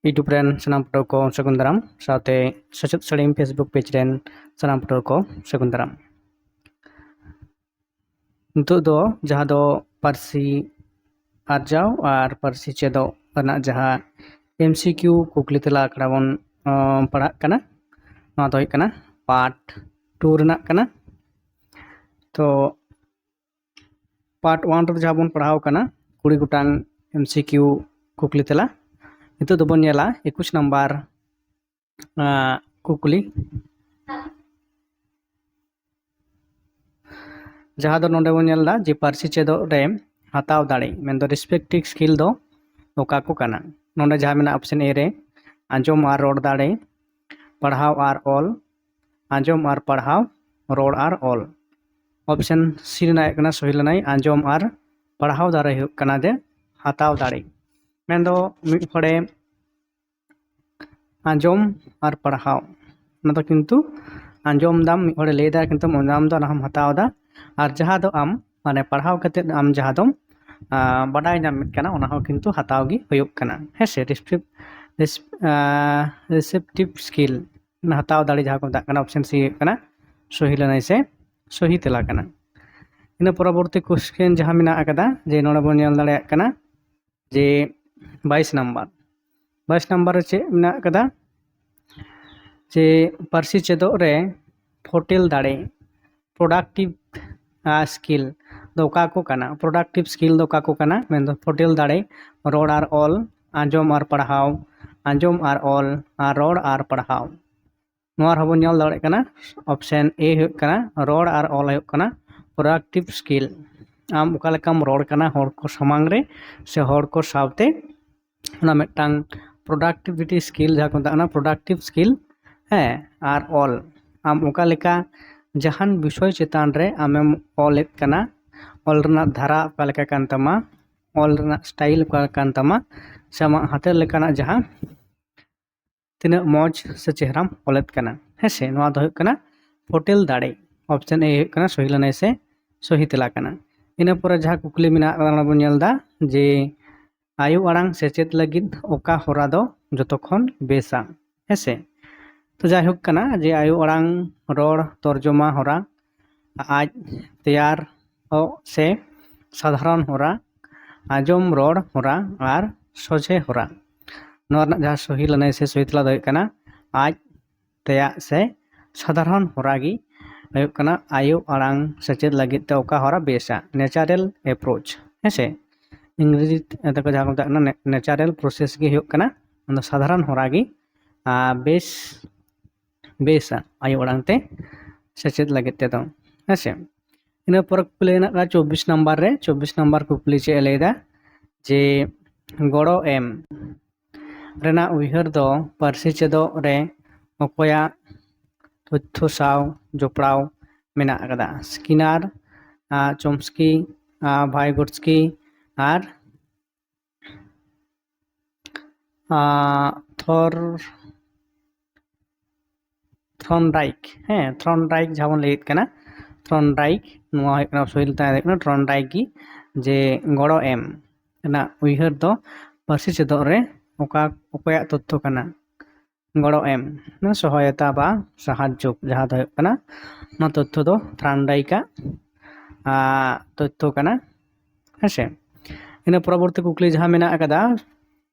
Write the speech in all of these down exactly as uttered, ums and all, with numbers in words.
YouTube ᱨᱮᱱ ᱥᱟᱱᱟᱢ ᱯᱟᱹᱴᱷᱩᱣᱟᱹ ᱠᱚ ᱥᱟᱹᱜᱩᱱ ᱫᱟᱨᱟᱢ, ᱥᱟᱶᱛᱮ ᱥᱮᱪᱮᱫ ᱥᱟᱹᱲᱤᱢ Facebook ᱯᱮᱡᱽ ᱨᱮᱱ ᱥᱟᱱᱟᱢ ᱯᱟᱹᱴᱷᱩᱣᱟᱹ ᱠᱚ ᱥᱟᱹᱜᱩᱱ ᱫᱟᱨᱟᱢ᱾ ᱱᱤᱛᱚᱜ ᱫᱚ ᱡᱟᱦᱟᱸ ᱫᱚ ᱯᱟᱹᱨᱥᱤ ᱟᱨᱡᱟᱣ ᱟᱨ ᱯᱟᱹᱨᱥᱤ ᱪᱮᱫᱚᱜ ᱨᱮᱱᱟᱜ ᱡᱟᱦᱟᱸ MCQ ᱠᱩᱠᱞᱤ ᱛᱮᱞᱟ ᱟᱠᱷᱲᱟ ᱵᱚᱱ, ᱟᱸ, ᱯᱟᱲᱦᱟᱜ ᱠᱟᱱᱟ, ᱱᱚᱣᱟ ᱫᱚ ᱦᱩᱭᱩᱜ ᱠᱟᱱᱟ part two ᱨᱮᱱᱟᱜ ᱠᱟᱱᱟ᱾ ᱛᱚ part one ᱨᱮ ᱡᱟᱦᱟᱸ ᱵᱚᱱ ᱯᱟᱲᱦᱟᱣ ᱠᱟᱱᱟ ᱠᱩᱲᱤ ᱜᱚᱴᱟᱝ MCQ ᱠᱩᱠᱞᱤ ᱛᱮᱞᱟ, ᱱᱤᱛᱚᱜ ᱫᱚᱵᱚᱱ ᱧᱮᱞᱟ ᱮᱠᱩᱥ ᱱᱟᱢᱵᱟᱨ, ᱟᱸ, ᱠᱩᱠᱞᱤ, ᱡᱟᱦᱟᱸ ᱫᱚ ᱱᱚᱰᱮ ᱵᱚᱱ ᱧᱮᱞ ᱮᱫᱟ ᱡᱮ ᱯᱟᱹᱨᱥᱤ ᱪᱮᱫᱚᱜ ᱨᱮ ᱦᱟᱛᱟᱣ ᱫᱟᱲᱮ, ᱢᱮᱱᱫᱚ respective skill ᱫᱚ ᱚᱠᱟ ᱠᱚ ᱠᱟᱱᱟ? ᱱᱚᱰᱮ ᱡᱟᱦᱟᱸ ᱢᱮᱱᱟᱜᱼᱟ option A ᱨᱮ ᱟᱸᱡᱚᱢ ᱟᱨ ᱨᱚᱲ ᱫᱟᱲᱮ, ᱯᱟᱲᱦᱟᱣ ᱟᱨ ᱚᱞ, ᱟᱸᱡᱚᱢ ᱟᱨ ᱯᱟᱲᱦᱟᱣ, ᱨᱚᱲ ᱟᱨ ᱚᱞ᱾ Option C ᱨᱮᱱᱟᱜ ᱦᱩᱭᱩᱜ ᱠᱟᱱᱟ ᱥᱚᱦᱤ ᱞᱮᱱᱟᱭ ᱟᱸᱡᱚᱢ ᱟᱨ ᱯᱟᱲᱦᱟᱣ ᱫᱟᱲᱮ ᱦᱩᱭᱩᱜ ᱠᱟᱱᱟ ᱡᱮ ᱦᱟᱛᱟᱣ ᱫᱟᱲᱮ, ᱢᱮᱱᱫᱚ ᱢᱤᱫ ᱦᱚᱲᱮ ᱟᱸᱡᱚᱢ ᱟᱨ ᱯᱟᱲᱦᱟᱣ, ᱚᱱᱟ ᱫᱚ ᱠᱤᱱᱛᱩ ᱟᱸᱡᱚᱢ ᱫᱟᱢ, ᱢᱤᱫ ᱦᱚᱲᱮ ᱞᱟᱹᱭ ᱫᱟ, ᱠᱤᱱᱛᱩ ᱚᱱᱟ ᱫᱚ ᱚᱱᱟ ᱦᱚᱸᱢ ᱦᱟᱛᱟᱣ ᱫᱟ᱾ ᱟᱨ ᱡᱟᱦᱟᱸ ᱫᱚ ᱟᱢ ᱢᱟᱱᱮ ᱯᱟᱲᱦᱟᱣ ᱠᱟᱛᱮᱫ ᱟᱢ ᱡᱟᱦᱟᱸ ᱫᱚᱢ, ᱟᱸ, ᱵᱟᱰᱟᱭ ᱧᱟᱢᱮᱫ ᱠᱟᱱᱟ, ᱚᱱᱟ ᱦᱚᱸ ᱠᱤᱱᱛᱩ ᱦᱟᱛᱟᱣ ᱜᱮ ᱦᱩᱭᱩᱜ ᱠᱟᱱᱟ, ᱦᱮᱸ ᱥᱮ? ᱨᱮᱥᱯᱮᱠᱴ-, ᱨᱮᱥ-, ᱟᱸ, receptive skill, ᱚᱱᱟ ᱦᱟᱛᱟᱣ ᱫᱟᱲᱮ ᱡᱟᱦᱟᱸ ᱠᱚ ᱢᱮᱛᱟᱜ ᱠᱟᱱᱟ, option C ᱦᱩᱭᱩᱜ ᱠᱟᱱᱟ ᱥᱚᱦᱤ ᱞᱮᱱᱟᱭ ᱥᱮ ᱥᱚᱦᱤ ᱛᱮᱞᱟ ᱠᱟᱱᱟ᱾ ᱤᱱᱟᱹ ᱯᱚᱨᱚᱵᱚᱨᱛᱤ question ᱡᱟᱦᱟᱸ ᱢᱮᱱᱟᱜ ᱟᱠᱟᱫᱟ, ᱡᱮ ᱱᱚᱰᱮ ᱵᱚᱱ ᱧᱮᱞ ᱫᱟᱲᱮᱭᱟᱜ ᱠᱟᱱᱟ ᱡᱮ ᱵᱟᱭᱤᱥ ᱱᱟᱢᱵᱟᱨ, ᱵᱟᱭᱤᱥ ᱱᱟᱢᱵᱟᱨ ᱨᱮ ᱪᱮᱫ ᱢᱮᱱᱟᱜ ᱟᱠᱟᱫᱟ? ᱡᱮ ᱯᱟᱹᱨᱥᱤ ᱪᱮᱫᱚᱜ ᱨᱮ ᱯᱷᱚᱴᱮᱞ ᱫᱟᱲᱮ, productive, ᱟᱸ, skill ᱫᱚ ᱚᱠᱟ ᱠᱚ ᱠᱟᱱᱟ? Productive skill ᱫᱚ ᱚᱠᱟ ᱠᱚ ᱠᱟᱱᱟ? ᱢᱮᱱᱫᱚ ᱯᱷᱚᱴᱮᱞ ᱫᱟᱲᱮ, ᱨᱚᱲ ᱟᱨ ᱚᱞ, ᱟᱸᱡᱚᱢ ᱟᱨ ᱯᱟᱲᱦᱟᱣ, ᱟᱸᱡᱚᱢ ᱟᱨ ᱚᱞ, ᱟᱨ ᱨᱚᱲ ᱟᱨ ᱯᱟᱲᱦᱟᱣ᱾ ᱱᱚᱣᱟ ᱨᱮᱦᱚᱸ ᱵᱚᱱ ᱧᱮᱞ ᱫᱟᱲᱮᱭᱟᱜ ᱠᱟᱱᱟ option A ᱦᱩᱭᱩᱜ ᱠᱟᱱᱟ ᱨᱚᱲ ᱟᱨ ᱚᱞ ᱦᱩᱭᱩᱜ ᱠᱟᱱᱟ productive skill᱾ ᱟᱢ ᱚᱠᱟ ᱞᱮᱠᱟᱢ ᱨᱚᱲ ᱠᱟᱱᱟ ᱦᱚᱲ ᱠᱚ ᱥᱟᱢᱟᱝ ᱨᱮ ᱥᱮ ᱦᱚᱲ ᱠᱚ ᱥᱟᱶᱛᱮ, ᱚᱱᱟ ᱢᱤᱫᱴᱟᱝ productivity skill ᱡᱟᱦᱟᱸ ᱠᱚ ᱢᱮᱛᱟᱜ ᱠᱟᱱᱟ productive skill᱾ ᱦᱮᱸ, ᱟᱨ ᱚᱞ, ᱟᱢ ᱚᱠᱟ ᱞᱮᱠᱟ ᱡᱟᱦᱟᱱ ᱵᱤᱥᱚᱭ ᱪᱮᱛᱟᱱ ᱨᱮ ᱟᱢᱮᱢ ᱚᱞᱮᱫ ᱠᱟᱱᱟ, ᱚᱞ ᱨᱮᱱᱟᱜ ᱫᱷᱟᱨᱟ ᱚᱠᱟ ᱞᱮᱠᱟ ᱠᱟᱱ ᱛᱟᱢᱟ, ᱚᱞ ᱨᱮᱱᱟᱜ style ᱚᱠᱟ ᱠᱟᱱ ᱛᱟᱢᱟ, ᱥᱮ ᱟᱢᱟᱜ ᱦᱟᱛᱮᱨ ᱞᱮᱠᱟᱱᱟᱜ ᱡᱟᱦᱟᱸ ᱛᱤᱱᱟᱹᱜ ᱢᱚᱡᱽ ᱥᱮ ᱪᱮᱦᱨᱟᱢ ᱚᱞᱮᱫ ᱠᱟᱱᱟ᱾ ᱦᱮᱸ ᱥᱮ, ᱱᱚᱣᱟ ᱫᱚ ᱦᱩᱭᱩᱜ ᱠᱟᱱᱟ ᱯᱷᱚᱴᱮᱞ ᱫᱟᱲᱮ᱾ Option A ᱦᱩᱭᱩᱜ ᱠᱟᱱᱟ ᱥᱚᱦᱤ ᱞᱮᱱᱟᱭ ᱥᱮ ᱥᱚᱦᱤ ᱛᱮᱞᱟ ᱠᱟᱱᱟ᱾ ᱤᱱᱟᱹ ᱯᱚᱨᱮ ᱡᱟᱦᱟᱸ ᱠᱩᱠᱞᱤ ᱢᱮᱱᱟᱜ ᱟᱠᱟᱫᱟ, ᱚᱱᱟ ᱵᱚᱱ ᱧᱮᱞ ᱮᱫᱟ ᱡᱮ ᱟᱭᱳ ᱟᱲᱟᱝ ᱥᱮᱪᱮᱫ ᱞᱟᱹᱜᱤᱫ ᱚᱠᱟ ᱦᱚᱨᱟ ᱫᱚ ᱡᱚᱛᱚ ᱠᱷᱚᱱ ᱵᱮᱥᱟ? ᱦᱮᱸᱥᱮ? ᱛᱚ ᱡᱟᱭᱦᱳᱠ ᱠᱟᱱᱟ ᱡᱮ ᱟᱭᱳ ᱟᱲᱟᱝ ᱨᱚᱲ ᱛᱚᱨᱡᱚᱢᱟ ᱦᱚᱨᱟ, ᱟᱡ ᱛᱮᱭᱟᱨ ᱚᱜ ᱥᱮ ᱥᱟᱫᱷᱟᱨᱚᱱ ᱦᱚᱨᱟ, ᱟᱸᱡᱚᱢ ᱨᱚᱲ ᱦᱚᱨᱟ ᱟᱨ ᱥᱚᱡᱷᱮ ᱦᱚᱨᱟ᱾ ᱱᱚᱣᱟ ᱨᱮᱱᱟᱜ ᱡᱟᱦᱟᱸ ᱥᱚᱦᱤ ᱞᱟᱹᱱᱟᱹᱭ ᱥᱮ ᱥᱚᱦᱤ ᱛᱮᱞᱟ ᱫᱚ ᱦᱩᱭᱩᱜ ᱠᱟᱱᱟ ᱟᱡ ᱛᱮᱭᱟᱜ ᱥᱮ ᱥᱟᱫᱷᱟᱨᱚᱱ ᱦᱚᱨᱟ ᱜᱮ ᱦᱩᱭᱩᱜ ᱠᱟᱱᱟ ᱟᱭᱳ ᱟᱲᱟᱝ ᱥᱮᱪᱮᱫ ᱞᱟᱹᱜᱤᱫ ᱛᱮ ᱚᱠᱟ ᱦᱚᱨᱟ ᱵᱮᱥᱟ, natural approach, ᱦᱮᱸᱥᱮ? ᱤᱝᱨᱮᱡᱤ ᱛᱮᱠᱚ ᱡᱟᱦᱟᱸ ᱠᱚ ᱢᱮᱛᱟᱜ ᱠᱟᱱᱟ natural process ᱜᱮ ᱦᱩᱭᱩᱜ ᱠᱟᱱᱟ, ᱚᱱᱟ ᱥᱟᱫᱷᱟᱨᱚᱱ ᱦᱚᱨᱟ ᱜᱮ ᱟᱨ ᱵᱮᱥ ᱵᱮᱥᱟ ᱟᱭᱳ ᱟᱲᱟᱝ ᱛᱮ ᱥᱮᱪᱮᱫ ᱞᱟᱹᱜᱤᱫ ᱛᱮᱫᱚ, ᱦᱮᱸᱥᱮ? ᱤᱱᱟᱹ ᱯᱚᱨ ᱠᱩᱠᱞᱤ ᱦᱮᱱᱟᱜ ᱠᱟᱱᱟ ᱪᱚᱵᱵᱤᱥ ᱱᱟᱢᱵᱟᱨ ᱨᱮ᱾ ᱪᱚᱵᱵᱤᱥ ᱱᱟᱢᱵᱟᱨ ᱠᱩᱠᱞᱤ ᱪᱮᱫ ᱮ ᱞᱟᱹᱭᱫᱟ ᱡᱮ ᱜᱚᱲᱚ ᱮᱢ ᱨᱮᱱᱟᱜ ᱩᱭᱦᱟᱹᱨ ᱫᱚ ᱯᱟᱹᱨᱥᱤ ᱪᱮᱫᱚᱜ ᱨᱮ ᱚᱠᱚᱭᱟᱜ ᱛᱚᱛᱛᱷᱚ ᱥᱟᱶ ᱡᱚᱯᱲᱟᱣ ᱢᱮᱱᱟᱜ ᱟᱠᱟᱫᱟ? ᱥᱠᱤᱱᱟᱨ, ᱟᱨ ᱪᱚᱢᱥᱠᱤ, ᱟᱨ ᱵᱷᱟᱭᱜᱳᱴᱥᱠᱤ, ᱟᱨ ᱟᱨ ᱛᱷᱚᱨ ᱛᱷᱨᱚᱱᱰᱟᱭᱤᱠ, ᱦᱮᱸ, ᱛᱷᱨᱚᱱᱰᱟᱭᱤᱠ ᱡᱟᱦᱟᱸ ᱵᱚᱱ ᱞᱟᱹᱭᱮᱫ ᱠᱟᱱᱟ, ᱛᱷᱨᱚᱱᱰᱟᱭᱤᱠ, ᱱᱚᱣᱟ ᱦᱩᱭᱩᱜ ᱠᱟᱱᱟ ᱥᱚᱦᱤ ᱛᱟᱦᱮᱸ ᱦᱩᱭᱩᱜ ᱠᱟᱱᱟ ᱛᱷᱨᱚᱱᱰᱟᱭᱤᱠ ᱜᱮ, ᱡᱮ ᱜᱚᱲᱚ ᱮᱢ ᱨᱮᱱᱟᱜ ᱩᱭᱦᱟᱹᱨ ᱫᱚ ᱯᱟᱹᱨᱥᱤ ᱪᱮᱫᱚᱜ ᱨᱮ ᱚᱠᱟ, ᱚᱠᱚᱭᱟᱜ ᱛᱚᱛᱛᱷᱚ ᱠᱟᱱᱟ? ᱜᱚᱲᱚ ᱮᱢ, ᱥᱚᱦᱟᱭᱚᱛᱟ ᱵᱟ ᱥᱟᱦᱟᱡᱽᱡᱚ, ᱡᱟᱦᱟᱸ ᱫᱚ ᱦᱩᱭᱩᱜ ᱠᱟᱱᱟ, ᱱᱚᱣᱟ ᱛᱚᱛᱛᱷᱚ ᱫᱚ ᱛᱷᱨᱟᱱᱰᱟᱭᱤᱠᱟᱜ, ᱟᱨ, ᱛᱚᱛᱛᱷᱚ ᱠᱟᱱᱟ, ᱦᱮᱸᱥᱮ? ᱤᱱᱟᱹ ᱯᱚᱨᱚᱵᱚᱨᱛᱤ ᱠᱩᱠᱞᱤ ᱡᱟᱦᱟᱸ ᱢᱮᱱᱟᱜ ᱟᱠᱟᱫᱟ,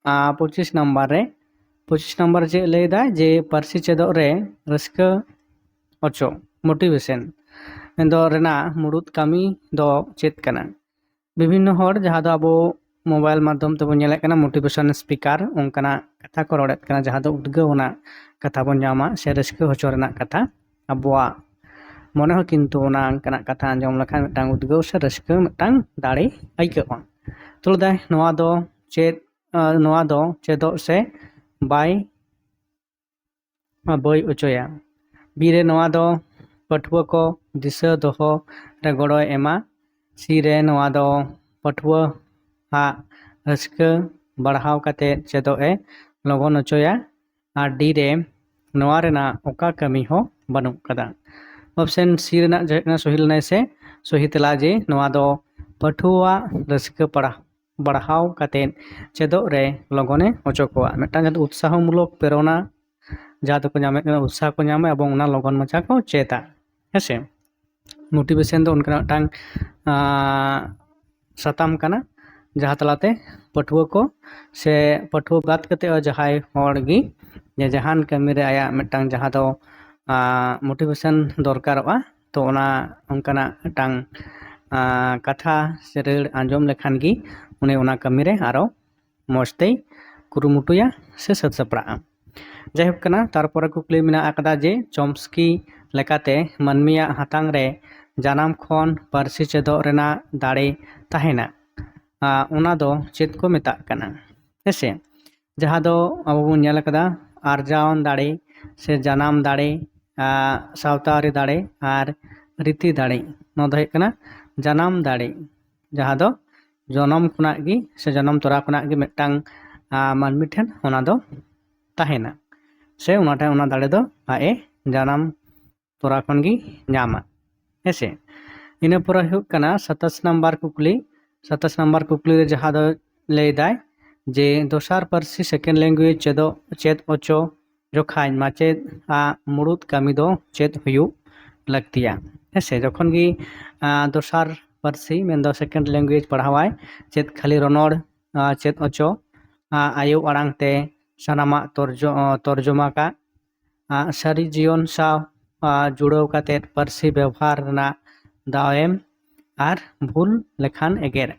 ᱟᱨ, ᱯᱚᱸᱪᱤᱥ ᱱᱟᱢᱵᱟᱨ ᱨᱮ, ᱯᱚᱸᱪᱤᱥ ᱱᱟᱢᱵᱟᱨ ᱪᱮᱫ ᱞᱟᱹᱭ ᱮᱫᱟ ᱡᱮ ᱯᱟᱹᱨᱥᱤ ᱪᱮᱫᱚᱜ ᱨᱮ ᱨᱟᱹᱥᱠᱟᱹ ᱚᱪᱚ, motivation, ᱫᱚ ᱨᱮᱱᱟᱜ ᱢᱩᱲᱩᱫ ᱠᱟᱹᱢᱤ ᱫᱚ ᱪᱮᱫ ᱠᱟᱱᱟ? ᱵᱤᱵᱷᱤᱱᱱᱚ ᱦᱚᱲ ᱡᱟᱦᱟᱸ ᱫᱚ ᱟᱵᱚ mobile ᱢᱟᱫᱽᱫᱷᱚᱢ ᱛᱮᱵᱚᱱ ᱧᱮᱞᱮᱫ ᱠᱟᱱᱟ, motivation speaker, ᱚᱱᱠᱟᱱᱟᱜ ᱠᱟᱛᱷᱟ ᱠᱚ ᱨᱚᱲᱮᱫ ᱠᱟᱱᱟ, ᱡᱟᱦᱟᱸ ᱫᱚ ᱩᱫᱽᱜᱟᱹᱣ ᱟᱱᱟᱜ ᱠᱟᱛᱷᱟ ᱵᱚᱱ ᱧᱟᱢᱟ ᱥᱮ ᱨᱟᱹᱥᱠᱟᱹ ᱦᱚᱪᱚ ᱨᱮᱱᱟᱜ ᱠᱟᱛᱷᱟ᱾ ᱟᱵᱚᱣᱟᱜ ᱢᱚᱱᱮ ᱦᱚᱸ ᱠᱤᱱᱛᱩ ᱚᱱᱟ ᱚᱱᱠᱟᱱᱟᱜ ᱠᱟᱛᱷᱟ ᱟᱸᱡᱚᱢ ᱞᱮᱠᱷᱟᱱ ᱢᱤᱫᱴᱟᱝ ᱩᱫᱽᱜᱟᱹᱣ ᱥᱮ ᱨᱟᱹᱥᱠᱟᱹ ᱢᱤᱫᱴᱟᱝ ᱫᱟᱲᱮ ᱟᱹᱭᱠᱟᱹᱜᱼᱟ᱾ ᱛᱚ ᱞᱟᱹᱭᱫᱟᱭ ᱱᱚᱣᱟ ᱫᱚ ᱪᱮᱫ, ᱟᱨ ᱱᱚᱣᱟ ᱫᱚ ᱪᱮᱫᱚᱜ ᱥᱮ ᱵᱟᱭ ᱵᱟᱹᱭ ᱚᱪᱚᱭᱟ᱾ ᱵᱤ ᱨᱮ ᱱᱚᱣᱟ ᱫᱚ ᱯᱟᱹᱴᱷᱩᱣᱟᱹ ᱠᱚ ᱫᱤᱥᱟᱹ ᱫᱚᱦᱚ ᱨᱮ ᱜᱚᱲᱚᱭ ᱮᱢᱟ᱾ ᱥᱤ ᱨᱮ ᱱᱚᱣᱟ ᱫᱚ ᱯᱟᱹᱴᱷᱩᱣᱟᱹ ᱟᱜ ᱨᱟᱹᱥᱠᱟᱹ ᱵᱟᱲᱦᱟᱣ ᱠᱟᱛᱮ ᱪᱮᱫᱚᱜ ᱮ ᱞᱚᱜᱚᱱ ᱚᱪᱚᱭᱟ᱾ ᱟᱨ ᱰᱤ ᱨᱮ ᱱᱚᱣᱟ ᱨᱮᱱᱟᱜ ᱚᱠᱟ ᱠᱟᱹᱢᱤ ᱦᱚᱸ ᱵᱟᱹᱱᱩᱜ ᱠᱟᱫᱟ᱾ ᱚᱯᱥᱮᱱ ᱥᱤ ᱨᱮᱱᱟᱜ ᱡᱟᱦᱟᱸ ᱠᱟᱱᱟ ᱥᱚᱦᱤ ᱞᱮᱱᱟᱭ ᱥᱮ ᱥᱚᱦᱤ ᱛᱮᱞᱟ ᱡᱮ ᱱᱚᱣᱟ ᱫᱚ ᱯᱟᱹᱴᱷᱩᱣᱟᱹᱣᱟᱜ ᱨᱟᱹᱥᱠᱟᱹ ᱯᱟᱲᱦᱟᱣ ᱵᱟᱲᱦᱟᱣ ᱠᱟᱛᱮ ᱪᱮᱫᱚᱜ ᱨᱮ ᱞᱚᱜᱚᱱᱮ ᱚᱪᱚ ᱠᱚᱣᱟ᱾ ᱢᱤᱫᱴᱟᱝ ᱡᱟᱦᱟᱸ ᱫᱚ ᱩᱛᱥᱟᱦᱚᱢᱩᱞᱚᱠ ᱯᱨᱮᱨᱚᱱᱟ ᱡᱟᱦᱟᱸ ᱫᱚᱠᱚ ᱧᱟᱢᱮᱫ ᱠᱟᱱᱟ, ᱩᱛᱥᱟᱦᱚ ᱠᱚ ᱧᱟᱢᱟ ᱮᱵᱚᱝ ᱚᱱᱟ ᱞᱚᱜᱚᱱ ᱢᱟᱪᱷᱟ ᱠᱚ ᱪᱮᱫᱟ᱾ ᱦᱮᱸᱥᱮ, ᱢᱳᱴᱤᱵᱷᱮᱥᱚᱱ ᱫᱚ ᱚᱱᱠᱟᱱᱟᱜ ᱢᱤᱫᱴᱟᱝ ᱟᱸ, ᱥᱟᱛᱟᱢ ᱠᱟᱱᱟ, ᱡᱟᱦᱟᱸ ᱛᱟᱞᱟᱛᱮ ᱯᱟᱹᱴᱷᱩᱣᱟᱹ ᱠᱚ ᱥᱮ ᱯᱟᱹᱴᱷᱩᱣᱟᱹ ᱵᱟᱫ ᱠᱟᱛᱮ ᱦᱚᱸ ᱡᱟᱦᱟᱸᱭ ᱦᱚᱲ ᱜᱮ ᱡᱮ ᱡᱟᱦᱟᱱ ᱠᱟᱹᱢᱤ ᱨᱮ ᱟᱭᱟᱜ ᱢᱤᱫᱴᱟᱝ ᱡᱟᱦᱟᱸ ᱫᱚ ᱢᱳᱴᱤᱵᱷᱮᱥᱚᱱ ᱫᱚᱨᱠᱟᱨᱚᱜᱼᱟ, ᱛᱚ ᱚᱱᱟ ᱚᱱᱠᱟᱱᱟᱜ ᱢᱤᱫᱴᱟᱝ ᱟᱸ, ᱠᱟᱛᱷᱟ ᱥᱮ ᱨᱟᱹᱲ ᱟᱸᱡᱚᱢ ᱞᱮᱠᱷᱟᱱ ᱜᱮ ᱩᱱᱤ ᱚᱱᱟ ᱠᱟᱹᱢᱤ ᱨᱮ ᱟᱨᱚ ᱢᱚᱡᱽ ᱛᱮᱭ ᱠᱩᱨᱩᱢᱩᱴᱩᱭᱟ ᱥᱮ ᱥᱟᱹᱛ ᱥᱟᱯᱲᱟᱜᱼᱟ᱾ ᱡᱟᱭᱦᱳᱠ ᱠᱟᱱᱟ, ᱛᱟᱨᱯᱚᱨᱮ ᱠᱩᱠᱞᱤ ᱢᱮᱱᱟᱜ ᱟᱠᱟᱫᱟ ᱡᱮ ᱪᱚᱢᱥᱠᱤ ᱞᱮᱠᱟᱛᱮ ᱢᱟᱹᱱᱢᱤᱭᱟᱜ ᱦᱟᱛᱟᱝ ᱨᱮ ᱡᱟᱱᱟᱢ ᱠᱷᱚᱱ ᱯᱟᱹᱨᱥᱤ ᱪᱮᱫᱚᱜ ᱨᱮᱱᱟᱜ ᱫᱟᱲᱮ ᱛᱟᱦᱮᱱᱟ, ᱟᱸ, ᱚᱱᱟ ᱫᱚ ᱪᱮᱫ ᱠᱚ ᱢᱮᱛᱟᱜ ᱠᱟᱱᱟ? ᱦᱮᱸᱥᱮ, ᱡᱟᱦᱟᱸ ᱫᱚ ᱟᱵᱚ ᱵᱚᱱ ᱧᱮᱞ ᱟᱠᱟᱫᱟ ᱟᱨᱡᱟᱣᱟᱱ ᱫᱟᱲᱮ ᱥᱮ ᱡᱟᱱᱟᱢ ᱫᱟᱲᱮ, ᱟᱸ, ᱥᱟᱶᱛᱟ ᱟᱹᱨᱤ ᱫᱟᱲᱮ ᱟᱨ ᱨᱤᱛᱤ ᱫᱟᱲᱮ᱾ ᱱᱚᱣᱟ ᱫᱚ ᱦᱩᱭᱩᱜ ᱠᱟᱱᱟ ᱡᱟᱱᱟᱢ ᱫᱟᱲᱮ, ᱡᱟᱦᱟᱸ ᱫᱚ ᱡᱚᱱᱚᱢ ᱠᱷᱚᱱᱟᱜ ᱜᱮ ᱥᱮ ᱡᱚᱱᱚᱢ ᱛᱚᱨᱟ ᱠᱷᱚᱱᱟᱜ ᱜᱮ ᱢᱤᱫᱴᱟᱝ, ᱟᱸ, ᱢᱟᱹᱱᱢᱤ ᱴᱷᱮᱱ ᱚᱱᱟ ᱫᱚ ᱛᱟᱦᱮᱱᱟ, ᱥᱮ ᱚᱱᱟ ᱴᱷᱮᱱ ᱚᱱᱟ ᱫᱟᱲᱮ ᱫᱚ ᱟᱡ ᱮ ᱡᱟᱱᱟᱢ ᱛᱚᱨᱟ ᱠᱷᱚᱱ ᱜᱮ ᱧᱟᱢᱟ᱾ ᱦᱮᱸᱥᱮ, ᱤᱱᱟᱹ ᱯᱚᱨᱮ ᱦᱩᱭᱩᱜ ᱠᱟᱱᱟ ᱥᱟᱛᱟᱥ ᱱᱟᱢᱵᱟᱨ ᱠᱩᱠᱞᱤ᱾ ᱥᱟᱛᱟᱥ ᱱᱟᱢᱵᱟᱨ ᱠᱩᱠᱞᱤ ᱨᱮ ᱡᱟᱦᱟᱸ ᱫᱚ ᱞᱟᱹᱭ ᱫᱟᱭ ᱡᱮ ᱫᱚᱥᱟᱨ ᱯᱟᱹᱨᱥᱤ, second language, ᱪᱮᱫᱚᱜ, ᱪᱮᱫ ᱚᱪᱚ ᱡᱚᱠᱷᱟᱡ ᱢᱟᱪᱮᱫ ᱟᱜ ᱢᱩᱲᱩᱫ ᱠᱟᱹᱢᱤ ᱫᱚ ᱪᱮᱫ ᱦᱩᱭᱩᱜ ᱞᱟᱹᱠᱛᱤᱭᱟ? ᱦᱮᱸᱥᱮ, ᱡᱚᱠᱷᱚᱱ ᱜᱮ, ᱟᱸ, ᱫᱚᱥᱟᱨ ᱯᱟᱹᱨᱥᱤ ᱢᱮᱱᱫᱚ second language ᱯᱟᱲᱦᱟᱣᱟᱭ, ᱪᱮᱫ ᱠᱷᱟᱹᱞᱤ ᱨᱚᱱᱚᱲ, ᱟᱸ, ᱪᱮᱫ ᱚᱪᱚ, ᱟᱸ, ᱟᱭᱳ ᱟᱲᱟᱝ ᱛᱮ ᱥᱟᱱᱟᱢᱟᱜ ᱛᱚᱨᱡᱚ-, ᱛᱚᱨᱡᱚᱢᱟ ᱠᱟᱜ, ᱟᱸ, ᱥᱟᱹᱨᱤ ᱡᱤᱭᱚᱱ ᱥᱟᱶ, ᱟᱸ, ᱡᱩᱲᱟᱹᱣ ᱠᱟᱛᱮ ᱯᱟᱹᱨᱥᱤ ᱵᱮᱵᱚᱦᱟᱨ ᱨᱮᱱᱟᱜ ᱫᱟᱣ ᱮᱢ ᱟᱨ ᱵᱷᱩᱞ ᱞᱮᱠᱷᱟᱱ ᱮᱜᱮᱨ᱾